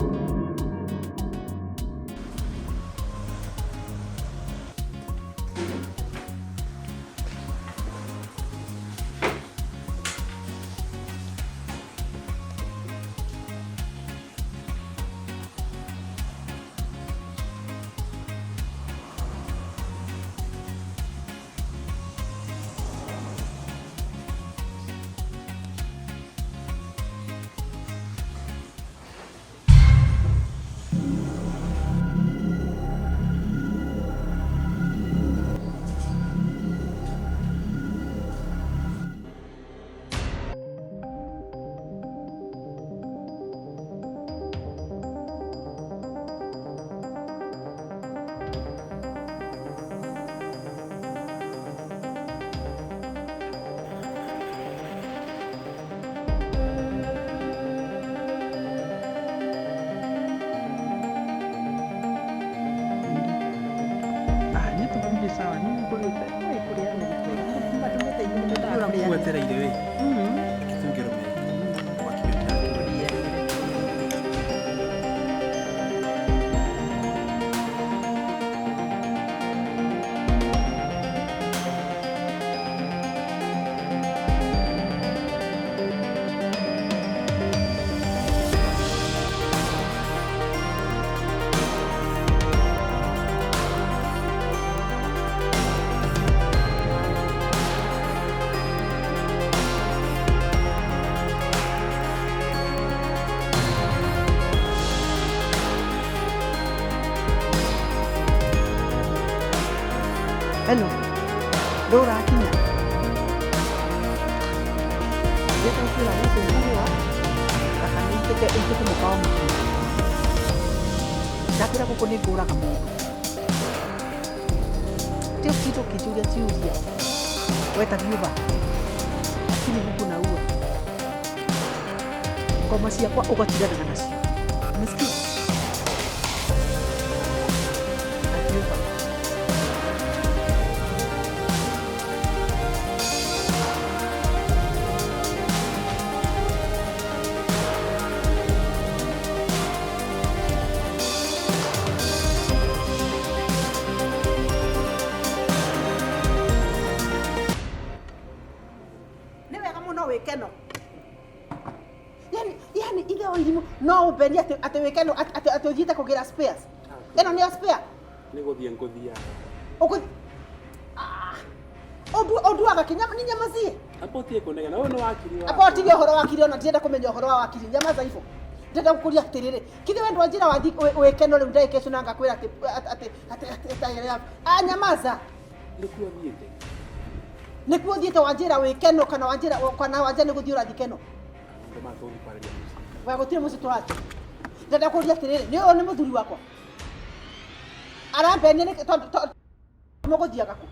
Hello. Ndũrakinya. Njĩta kwĩra gũkũ ngũrũa kana ĩitĩke ĩitĩke mũkawa mũciĩ. Ndakwĩra gũkũ nĩ ngũraga mũndũ. Ti ũkĩte ũkĩnjũria ciũria. Weta nyumba. Lakini huku naua. Ngoma ciakwa ũgatiganaga nacio. Umesikia? Akiuga. Nĩ wega mũno wĩkeno. Yani, yani ithe wa irimũ no ũmbenie atĩ atĩ wĩkeno atĩ atĩ atĩ ũthiĩte kũgĩra spares. Ĩno nĩyo spare. Nĩ gũthiĩ ngũthiaga. Ũgũthi Ũnduaga kĩ nyama ni nyamazie. Amba ũtige kũnegena ũyũ nĩ wakiri wa. Amba ũtige ũhoro wa kiri ona ndirenda kũmenya ũhoro wa wakiri nyamaza ibo. Ndĩrenda gũkũria atĩrĩrĩ kithĩ we ndwanjĩra wathi wĩkeno rĩu ndagĩka icio na ngakwĩra atĩ atĩ atĩ atĩ atĩ nyamaza. Nĩkuo thiĩte. Nĩkuo thiĩte wanjĩra wĩkeno kana wanjĩra kana wanjĩra nĩ gũthiĩ ũrathiĩ keno. Maũndũ maya tũgũthiĩ kwarĩria mũciĩ. We gũtirĩ mũciĩ tũrathiĩ. Ndĩrenda kũria atĩrĩrĩ nĩ ũyũ nĩ mũthuri wakwa. Arambenia nĩkĩ tondũ mũgũthiaga kũ?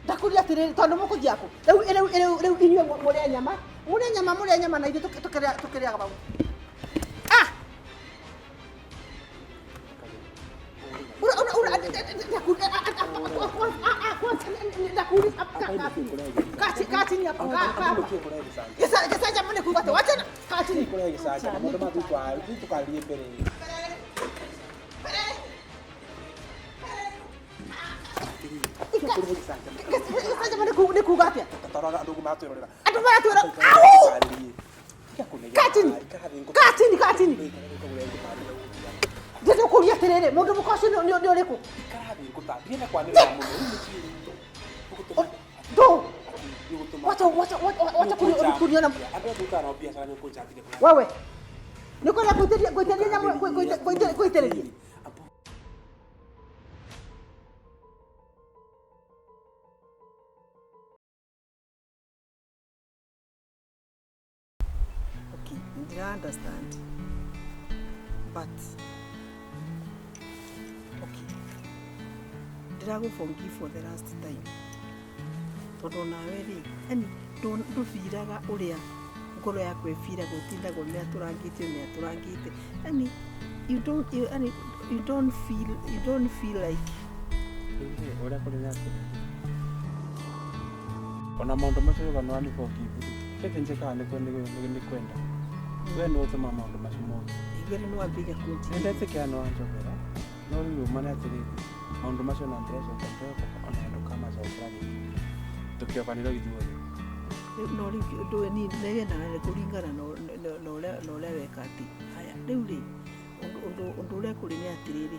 Ndakũria atĩrĩrĩ tondũ mũkũthiaga kũ? Rĩu rĩu rĩu rĩu inyuĩ mũrĩe nyama mũrĩe nyama mũrĩe nyama na ithuĩ tũkĩrĩa tũkĩrĩaga maguta. Ah! Ura ura ura kaa chini hapo kaa kaa. Gĩcanja nĩ kuuga atĩ wachana kaa chini. Kũrehe gĩcanja maũndũ maya tũkarĩrie mbere. Gĩcanja nĩ kuuga atĩa? Tarora andũ maratwĩrorera. Andũ maratwĩra au! Kaa chini. Kaa chini kaa chini. Ndĩrenda kũria atĩrĩrĩ mũndũ mũka ũcio nĩ ũrĩkũ? Ndienda kwanĩrĩra mũno rĩu nĩ Ndũ. Wacha wacha wacha kuniona andũ aya tũrutaga nao biacara nĩ ũkũnjambithia. Wewe. Nĩ ũkwenda gũitĩrĩria gũitĩrĩria nyamũ gũitĩrĩria. Okay, ndira understand. But okay. Ndĩragũ forgive for the last time. Tondũ nawe rĩ, yani ndũbiraga ũrĩa ngoro yaku ĩbiraga ũtindaga ũmĩatũrangĩte ũmĩatũrangĩte. Yani you don't you, yani, you don't feel you don't feel like ũrĩa kũrĩ nĩ atĩrĩrĩ ona maũndũ macio uga nĩ wani forgive rĩ njĩkaga nĩ kwenda we nĩ ũtũma maũndũ macio mothe. Igĩrĩ nĩ wambĩrĩria kũnjigĩrĩria. Nĩndetĩkĩra nĩ wanjogera no rĩu ũma nĩ atĩrĩrĩ maũndũ macio na ndĩrecoka ndĩrecoka ona ndũkamacokera rĩngĩ tũkĩobanĩrwo ithuothe. No rĩu ndũĩ niĩ nĩyendaga nĩ kũringana na ũrĩa weka atĩ haya rĩu rĩ ũndũ ũrĩa kũrĩ nĩ atĩrĩrĩ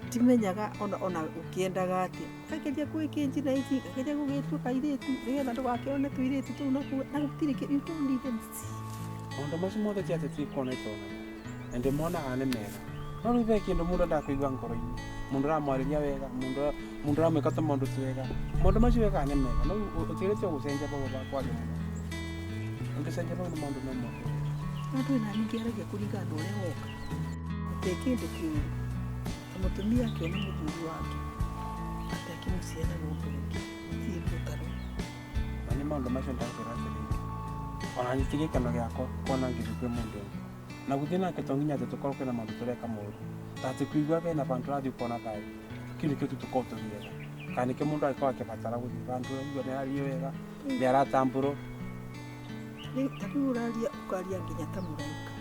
ndimenyaga ona ona ũkĩendaga atĩa ngageria gwĩkĩnji na ici ngageria gũgĩtua kairĩtu nĩgetha ndũgakĩone tũirĩtu tũu nakuo na gũtirĩ you don't even see. Maũndũ macio mothe ti atĩ tikuona itonaga na ndĩmonaga nĩ mega no rĩu he kĩndũ mũndũ endaga kũigua ngoro-inĩ mũndũ ũramwarĩria wega mũndũ ũramwĩka tũmaũndũ twega maũndũ macio wekaga nĩ mega no ũtigĩrĩte gũcenjia bau bakwaria mũno ũngĩcenjia bau nĩ maũndũ no moke. Andũ na ningĩ aragia kũringana na ũrĩa woka gũtirĩ kĩndũ kĩũru ta mũtumia akĩona mũthuri wake atĩ akĩmũciara mũndũ ũngĩ gũtirĩ ũtarũ. Na nĩ maũndũ macio ndakwĩra atĩrĩrĩ ona niĩ ti gĩkeno gĩakwa kuona ngĩthiĩ kwĩ mũndũ ũngĩ na gũthiĩ nake to nginya atĩ tũkorwo kwĩna maũndũ tũreka moru ta atĩ kũigua bena bandũ ũrathiĩ ũkona thayũ kĩu nĩkĩo tu tũkoragwo tũgĩetha kana nĩkĩo mũndũ angĩkorwo akĩbatara gũthiĩ bandũ ũraigua nĩarario wega nĩaratambũrwo. Ta rĩu ũraria ũkaria nginya ta mũraika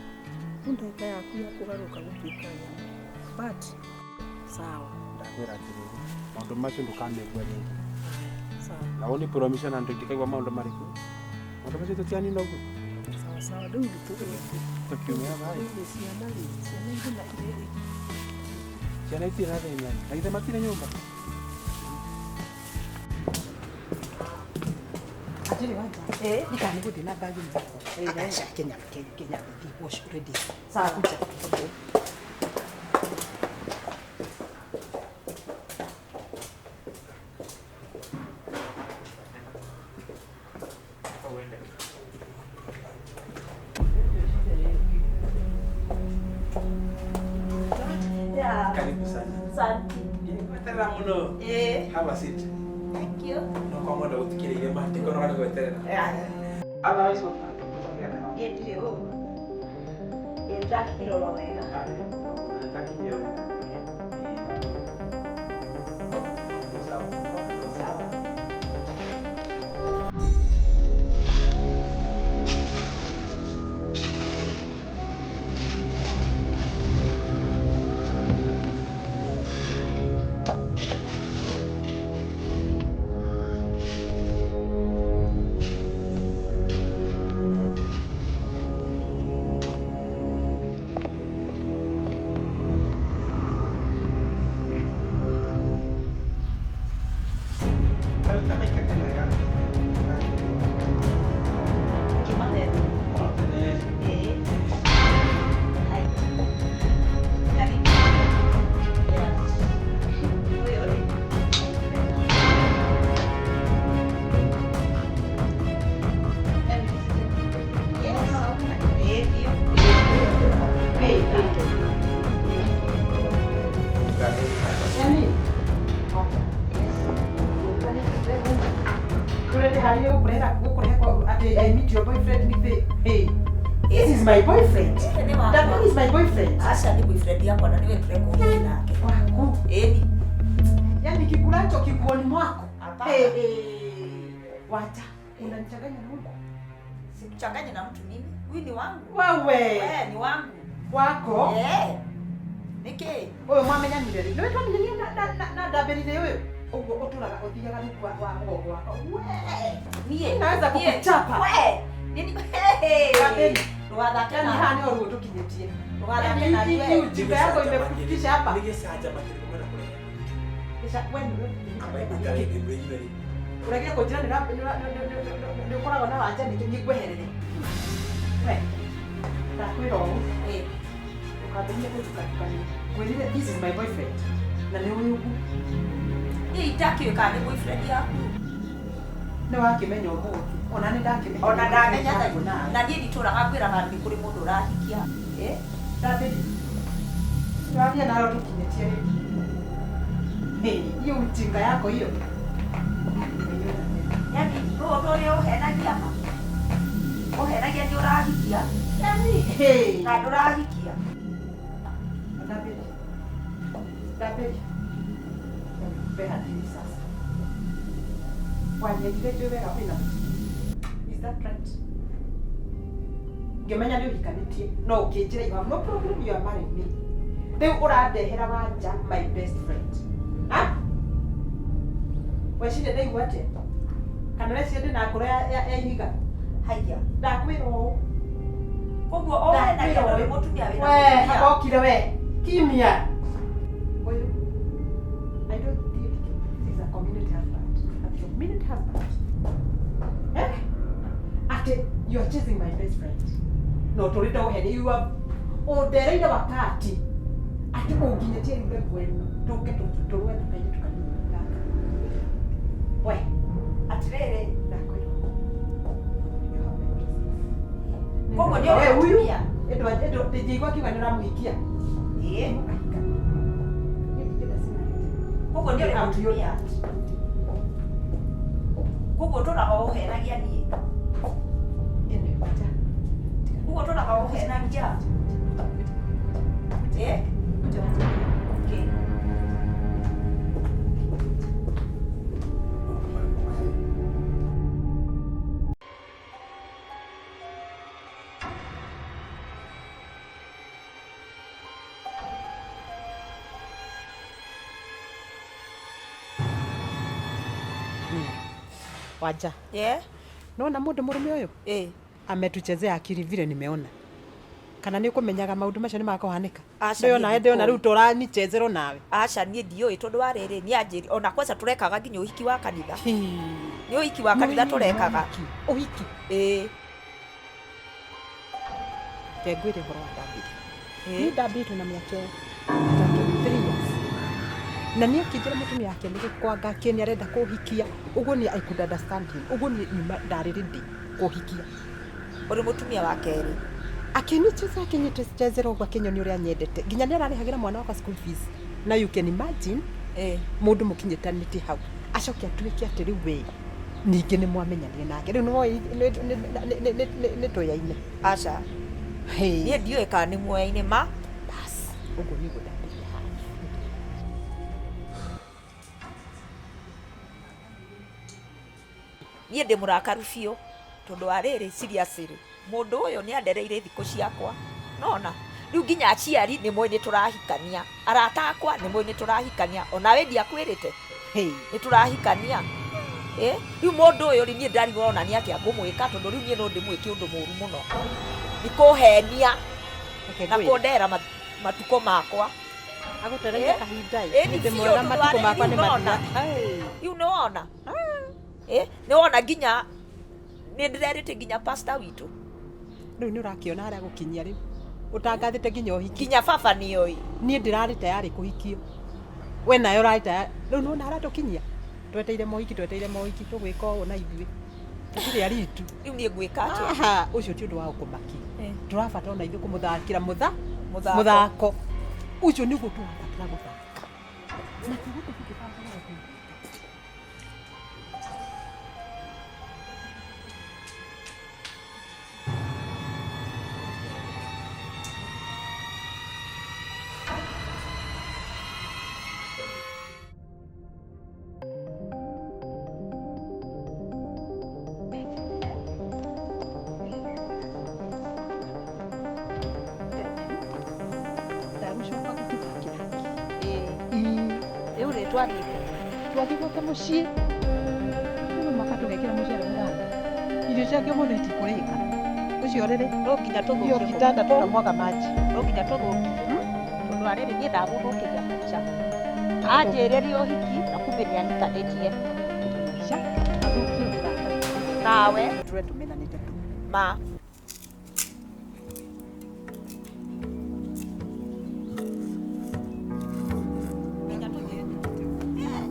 rĩu ndagĩka yaku ya kũgarũrũka gũtuĩka nyamũ but sawa. Ndakwĩra atĩrĩrĩ maũndũ macio ndũkamekua rĩngĩ. Sawa. Na ũni promise na ndikaigua maũndũ marĩkũ maũndũ macio tũtianina ũguo. Sawa sawa rĩu tũkiumia thayũ. Rĩu ciana rĩ ciana irĩ na irĩ ciana itirĩ na thĩna na githĩ matirĩ nyũmba. Atĩrĩ wanja ndikana nĩ gũthiĩ na bagi mũhuko aca Kenya Kenya thiĩ wash ready. Sawa. Kuja. Okay. Karibu sana. Asante. Gweterera muno. Eh. Have a seat. Thank you. No kwa mwenda gutikiriire ma ndikonoga nĩ gweterera. Otherwise Niĩ ndirĩ ũru. Ĩ ndakinyire oro wega. Ndakinyire wega. Sawa. I meet your boyfriend with the hey. This is my boyfriend. That one is my boyfriend. Aca nĩ boyfriend yakwa na nĩwe tũrekũhiki nake. Waku. Ĩni. Yaani kikulacho kikuoni mwako. Hey, hey. Wacha, unanichanganya na huko. Sikuchanganye na mtu mimi. Huyu ni wangu. Wewe. Wewe ni wangu. Wako? Eh. Nĩkĩ? Ũyũ mwamenyanire rĩ? Nĩwe twamenyanire na ndambĩrire ũyũ. Ũguo ũtũraga ũthiaga rungu wa mũgongo wakwa. Niĩ Naweza kukuchapa. We. Nini? Ndambĩri. Ndũgathake Yaani na haha nĩho ruo tũkinyĩtie. Ndũgathake na Yaani niwe. hii ujinga yako imekufikisha hapa. Nĩ gĩcanjama kĩrĩkũ mwenda kũrehe? Gĩca- we nĩwe. Amba Ũregire kũnjĩra nĩ ũkoragwo na wanja nĩkĩ niĩ ngweherere. We, ndakwĩra ũũ. Ũkambĩrĩria kũndukantukania. Ngwĩrire this is my boyfriend. Na nĩ ũyũ ũguo. Niĩ itakĩũĩ kana nĩ boyfriend yaku. Nĩ wakĩmenya ũmũthĩ. Ona nĩ ndakĩmenya. Ona ndamenya Nĩ nawe. na niĩ nditũraga ngwĩraga nĩ kũrĩ mũndũ ũrahikia. Eh? Ndambĩrĩria. Twathiĩ nayo tũkinyĩtie rĩu. Hey, hiyo ujinga yako hiyo. Yaani rũũ ũndũ ũrĩa ũhenagia ma. Ũhenagia nĩ ũrahikia. Yaani, hey. Na ndũrahikia. Ndambĩrĩria. Ndambĩrĩria. Mpe hadithi sasa. Wanyendire njũĩ wega wĩna mũtumia. Is that right? Ngĩmenya nĩ ũhikanĩtie no ũkĩnjĩra you have no problem you are marrying me. Rĩu ũrandehera wanja my best friend. Ha? Weciria ndaigua atĩa? Kana ũreciria ndĩna ngoro ya ihiga? Haiya. Ndakwĩra ũũ. Koguo ũhenagia ndũrĩ mũtumia wĩna We, mũtumia. hakokire we. Kimya. Ũyũ. I don't think this is a community husband. A community husband. Eh? Ati you are chasing my best friend. No tũrĩte ũheni you are ũndereire wakati ati ũnginyĩtie rĩu level ĩno tũke tũrũe na kairĩtu kanini gaka. We, Atĩrĩrĩ. ndakwĩra. You have my blessings. Koguo nĩ ũrĩ We, huyu mũtumia. ĩndũ ndingĩigua akiuga nĩ ũramũhikia. Ĩĩ. Mũkahika. Niĩ ndingĩenda scenario. Koguo nĩ ũrĩ mũtumia. Koguo ũtũraga ũhenagia niĩ. Ĩno, wacha. Koguo ũtũraga ũhenagia. Eh? Okay. Waja. Yeah. Nona mundu murume uyu? Eh. Ametuchezea akili vile nimeona. Kana nĩ ũkũmenyaga maũndũ macio nĩ makũhanĩka? Aca, Ndĩona niĩ ndĩona ndikũĩ. rĩu tũranichezerwo nawe. Aca niĩ ndiũĩ tondũ wa rĩrĩ nĩ anjĩri ona kwanza tũrekaga nginya ũhiki wa kanitha. Nĩ ũhiki wa kanitha tũrekaga. Ũhiki? Ĩĩ. Reke ngwĩre ũhoro wa ndambĩri. Ĩĩ. Niĩ ndambĩrĩtwo na mĩaka ĩtatũ, 3 years. Na niĩ akĩnjĩra mũtumia wake nĩ gũkwanga kĩ nĩ arenda kũhikia. Ũguo niĩ I could understand him. Ũguo niĩ nyuma ndarĩ ready kũhikia. Ũrĩ mũtumia wa kerĩ. Akĩnicheza akĩnichezera ũguo akĩnyonia ũrĩa anyendete. Nginya nĩ ararĩhagĩra mwana wakwa school fees. Now you can imagine mũndũ mũkinyĩtanĩtie hau acoke atuĩke atĩ rĩu we ningĩ nĩ mwamenyanire nake rĩu nĩwoĩ nĩ tũyaine. Aca, niĩ ndiũĩ kana nĩ muoyaine ma. Bas, ũguo nĩguo ndambĩrĩria haha. Niĩ ndĩ mũrakaru biũ tondũ wa rĩrĩ, seriously, mũndũ ũyũ nĩ andereire thikũ ciakwa nona rĩu nginya aciari nĩ moĩ nĩ tũrahikania, arata akwa nĩ moĩ nĩ tũrahikania, onawe ndiakwĩrĩte nĩ tũrahikania. Rĩu mũndũ ũyũ rĩ, niĩ ndarigwo ona nĩ atĩa ngũmwĩka tondũ rĩu niĩ no ndĩmwĩke ũndũ mũru mũno nĩ kũhenia na kũndera matukũ makwa. Agũtereire kahinda ĩ. Ĩni Ndĩ biũ, mwega tondũ matukũ wa makwa rĩrĩ nĩ rĩu nona. mathira. Rĩu nĩ wona, nĩ wona nginya nĩ ndĩrerĩte nginya pastor witũ. Rĩu nĩ ũrakĩona harĩa gũkinyia rĩu ũtangathĩte nginya ũhiki. Nginya baba nĩoĩ. Niĩ ndĩrarĩ tayarĩ kũhikio, we nawe ũrarĩ tayarĩ. Rĩu nĩwona harĩa tũkinyia, tweteire mohiki, tweteire mohiki, tũgwĩka ũũ na ithuĩ tũtirĩ aritu. Rĩu niĩ ngwĩka atĩa? Aha, ũcio ti ũndũ wa gũkũmakia. Tũrabatara ona ithuĩ kũmũthakĩra Mũthako. Mũthako ũcio nĩguo tũrabatara gũthaka. Na koguo tũtingĩbanga gũthaka. Ndagũcoka gũtũthakĩra. Rĩu rĩ twathiĩ Twathiĩ gwake mũciĩ, rĩu mũhaka tũgekĩra mũcere mũthanga, irio ciake mũno itikũrĩka. Ũcio rĩrĩ no nginya hiyo tũthũkie kitanda tutamwaga maji. No nginya tũthũkie tondũ wa rĩrĩ niĩ ndagũthũkĩria maica, anjĩrĩria ũhiki na kumbe nĩ ahikanĩtie nawe. Tũrĩa tũmenanĩte tu. Ma.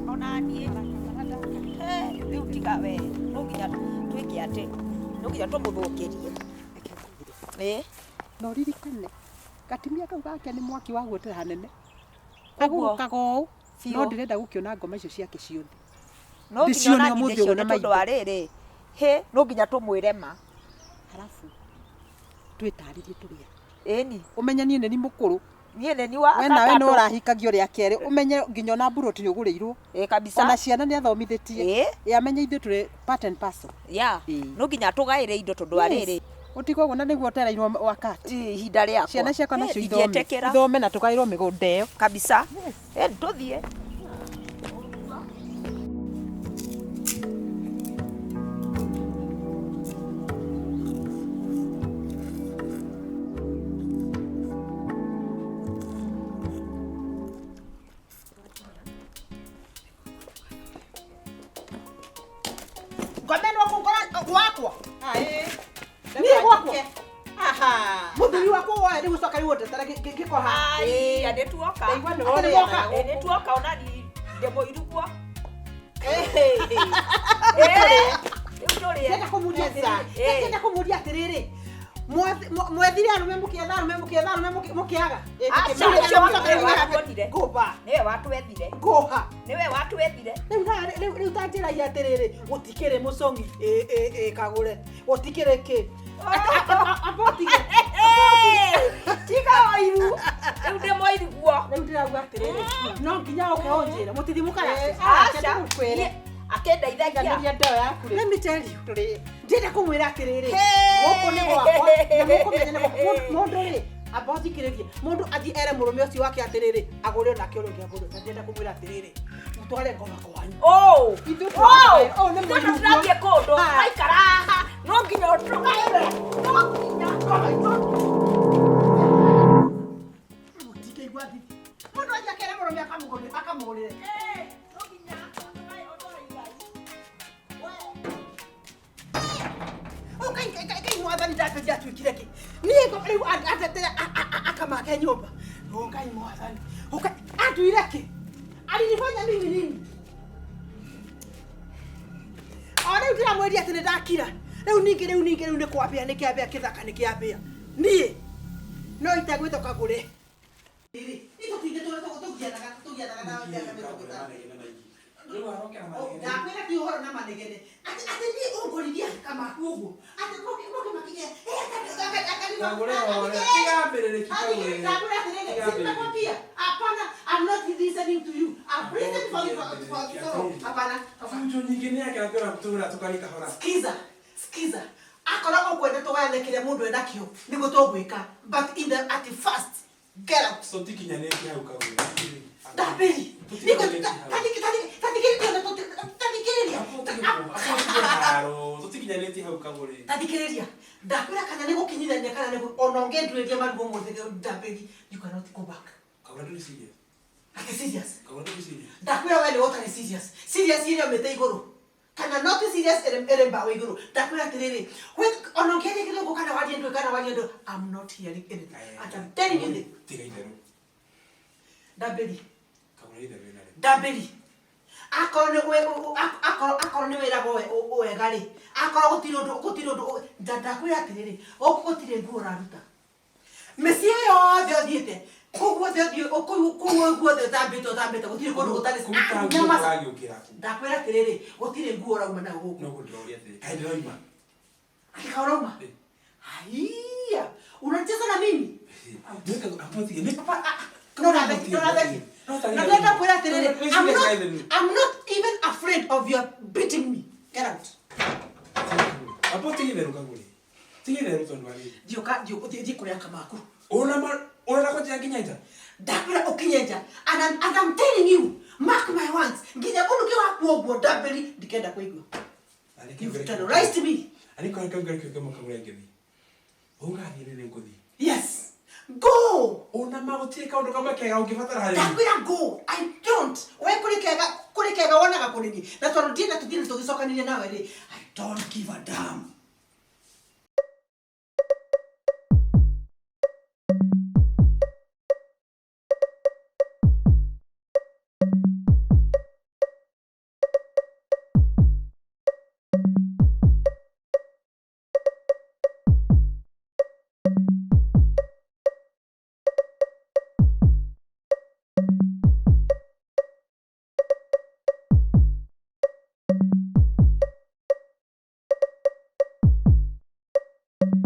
Ona niĩ rĩu tiga we, no nginya twĩke atĩ no nginya tũmũthũkĩrie. Na ũririkane gatumia kau gake nĩ mwaki wa guotera hanene. Ũguo. Agũrũkaga ũũ, Biũ. no ndĩrenda gũkĩona ngoma icio ciake ciothe. No nginya ona Ndĩcione ũmũthĩ niĩ ũguo na ndĩcione tondũ wa maitho. rĩrĩ, hĩ, no nginya tũmwĩre ma. Halafu twĩtarĩrie tũrĩa. Ĩni. Ũmenye niĩ nĩ ni mũkũrũ. Niĩ nĩ ni wa We nawe no gatatũ. ũrahikagio rĩa kerĩ, ũmenye nginya ona mburoti nĩ ũgũrĩirwo. Ĩ kabisa. Ona ciana nĩ athomithĩtie. Ĩ. Amenye ithuĩ tũrĩ part and parcel. Ya. No nginya tũgaĩre indo tondũ wa rĩrĩ. Ũtiga ũguo na nĩguo ũtereirwo wakati. Ihinda rĩakwa. Ciana ciakwa nacio ithome. Ndingĩtĩkĩra. Ithome na tũgaĩrwo mĩgũnda ĩyo. Kabisa. Ĩ tũthiĩ. Ngomeno kũngora gwakwa. Niĩ gwakwa. Mũthuri wakwa woe rĩu ũcoka rĩu ũndetere ngĩkoha. Ai, nĩ tuoka. Ndaigua nĩ Atĩ nĩ woka. Nĩ tuoka ona ni ndĩmũiru guo. Rĩu tũrĩe. Ndĩrenda kũmũria atĩrĩrĩ. Ndĩrenda kũmũria atĩrĩrĩ. Mwethire arũme mũkĩetha arũme mũkĩetha arũme mũkĩaga. Aca, Rĩu ũcio mũcoka rĩu nĩwe watuonire. Ngũmba. Nĩwe watwethire. Ngũha. Nĩwe watwethire. Rĩu rĩu rĩu ta njĩra atĩrĩrĩ, gũtikĩrĩ mũcong'i ĩ ĩ ĩ kagũre. Gũtikĩrĩ kĩ. Amba ũtige. Tiga ũiru. Rĩu ndĩ mũiru guo. Rĩu ndĩrauga atĩrĩrĩ, no nginya ũke ũnjĩre mũtithi mũkaracia. Aca. Akĩndeithagia. Iganĩria ndeo yaku rĩ. Let me tell you. Ndĩrenda kũmwĩra atĩrĩrĩ, Hey! gũkũ nĩ gwakwa na mũkũmenya nĩ gwakwa. Mũndũ rĩ, amba ũthikĩrĩrie, mũndũ athiĩ ere mũrũme ũcio wake atĩrĩrĩ, agũre onake ũrĩa ũngĩ agũre. Na ndĩrenda kũmwĩra atĩrĩrĩ, mũtware ngoma kwanyu. Oh! Ithuĩ Oh! tũrĩ- oh, nĩ Ithuĩ mũiru guo. tũtirathiĩ kũndũ. Tũraikara haha. No nginya ũtũgaĩre. No nginya. Mũtingĩigua thithi. Mũndũ athiĩ akere mũrũme akamũgũrĩre akamũgũrĩre. Ngai mwathani ndateria atuĩkire kĩ niĩ rĩu andetere akamake nyũmba. O Ngai mwathani, ũka anduire kĩ, alinifanya mimi nini? O rĩu ndĩramwĩria atĩ nĩ ndakira. Rĩu ningĩ rĩu ningĩ rĩu nĩ kwambĩa nĩ kĩambĩa kĩthaka nĩ kĩambĩa niĩ no itegwĩtwo kagũre. Itũtingĩ tũgianaga. Tũthianaga nawe mĩaka 50. Ndakwĩra ti ũhoro na manegene. Atĩ atĩ niĩ ũngorithia kamaku ũguo. Atĩ moke moke makinya. Kagũre hore, tigambĩrĩrĩki kagũre. Ndakwĩra atĩrĩrĩ, sitakwambia. Hapana, I'm not listening to you. I've listened for you for so. Hapana. Fujo nyingĩ nĩ yake atwĩra tũra tũkari kahora. Skiza, skiza. Akorwo ũkwenda tũgayane kĩrĩa mũndũ enakĩo nĩguo tũgwĩka. But in the at first, get out. Tũtikinyanĩtie hau kagũre. Ndambĩri. Tathikĩrĩria. Haro, tũtikinyanĩtie hau kagũre. Tathikĩrĩria. Ndakwĩra kana nĩ gũkinyithania kana nĩ ona ũngĩnduĩria marigũ ũmũthĩ ndambĩri, you cannot go back. Kagũre ndũrĩ serious. Atĩ serious. Kagũre ndũrĩ serious. Ndakwĩra we nĩ ũtarĩ serious. Serious ĩrĩa ũmĩte igũrũ. Kana not serious ĩrĩ ĩrĩ mbaũ igũrũ. Ndakwĩra atĩrĩrĩ, ona ũngĩaria gĩthũngũ kana warie ndũĩ kana warie ndũĩ, I'm not hearing anything. And I'm telling you this. Tiga itherũ. Ndambĩri. Kagũre itherũ wĩna rĩ. Ndambĩri. Akorwo nĩ akorwo akorwo nĩ wĩragwo wega rĩ, akorwo gũtirĩ ũndũ gũtirĩ ũndũ ndakwĩra atĩrĩrĩ, gũkũ gũtirĩ nguo ũraruta. Mĩciĩ yothe ũthiĩte, kũu guothe ũthiĩ kũu kũu guothe ũtambĩte ũtambĩte gũtirĩ kũndũ gũtarĩ Kũruta Ah, nguo nyama ũragĩũkĩra kũ. Ndakwĩra atĩrĩrĩ, gũtirĩ nguo ũrauma nayo gũkũ. No gũndĩroria atĩrĩ. Kaĩ ndĩroima. Ati kaĩ ũrauma? Haiya, unacheza na mimi? No, no, no, no, no, ndakwĩra atĩrĩrĩ, I'm not even afraid of your beating me. Get out. Apo tiga itherũ kagũre. Tiga itherũ tondũ wa rĩrĩ. Thiũka, thiĩ kũrĩa kamaku. Ona ma ũrenda kũnjĩra nginya nja? Ndakwĩra ũkinye nja. And I'm telling you, mark my words, nginya ũnuke waku ũguo ndambĩri ndikenda kũigua. You've terrorized me. Ariko reke ngere kĩũke kagũre ngĩthiĩ. Ũngathiĩ nĩ ngũthiĩ. Yes. Go. Ona ma gũtirĩ kaũndũ kamwe kega ũngĩbatara harĩ niĩ. Ndakwĩra go. I don't. We kũrĩ kega kũrĩ kega wonaga kũrĩ niĩ. Na tondũ ndienda tũthiĩ tũgĩcokanĩria nawe rĩ, I don't give a damn.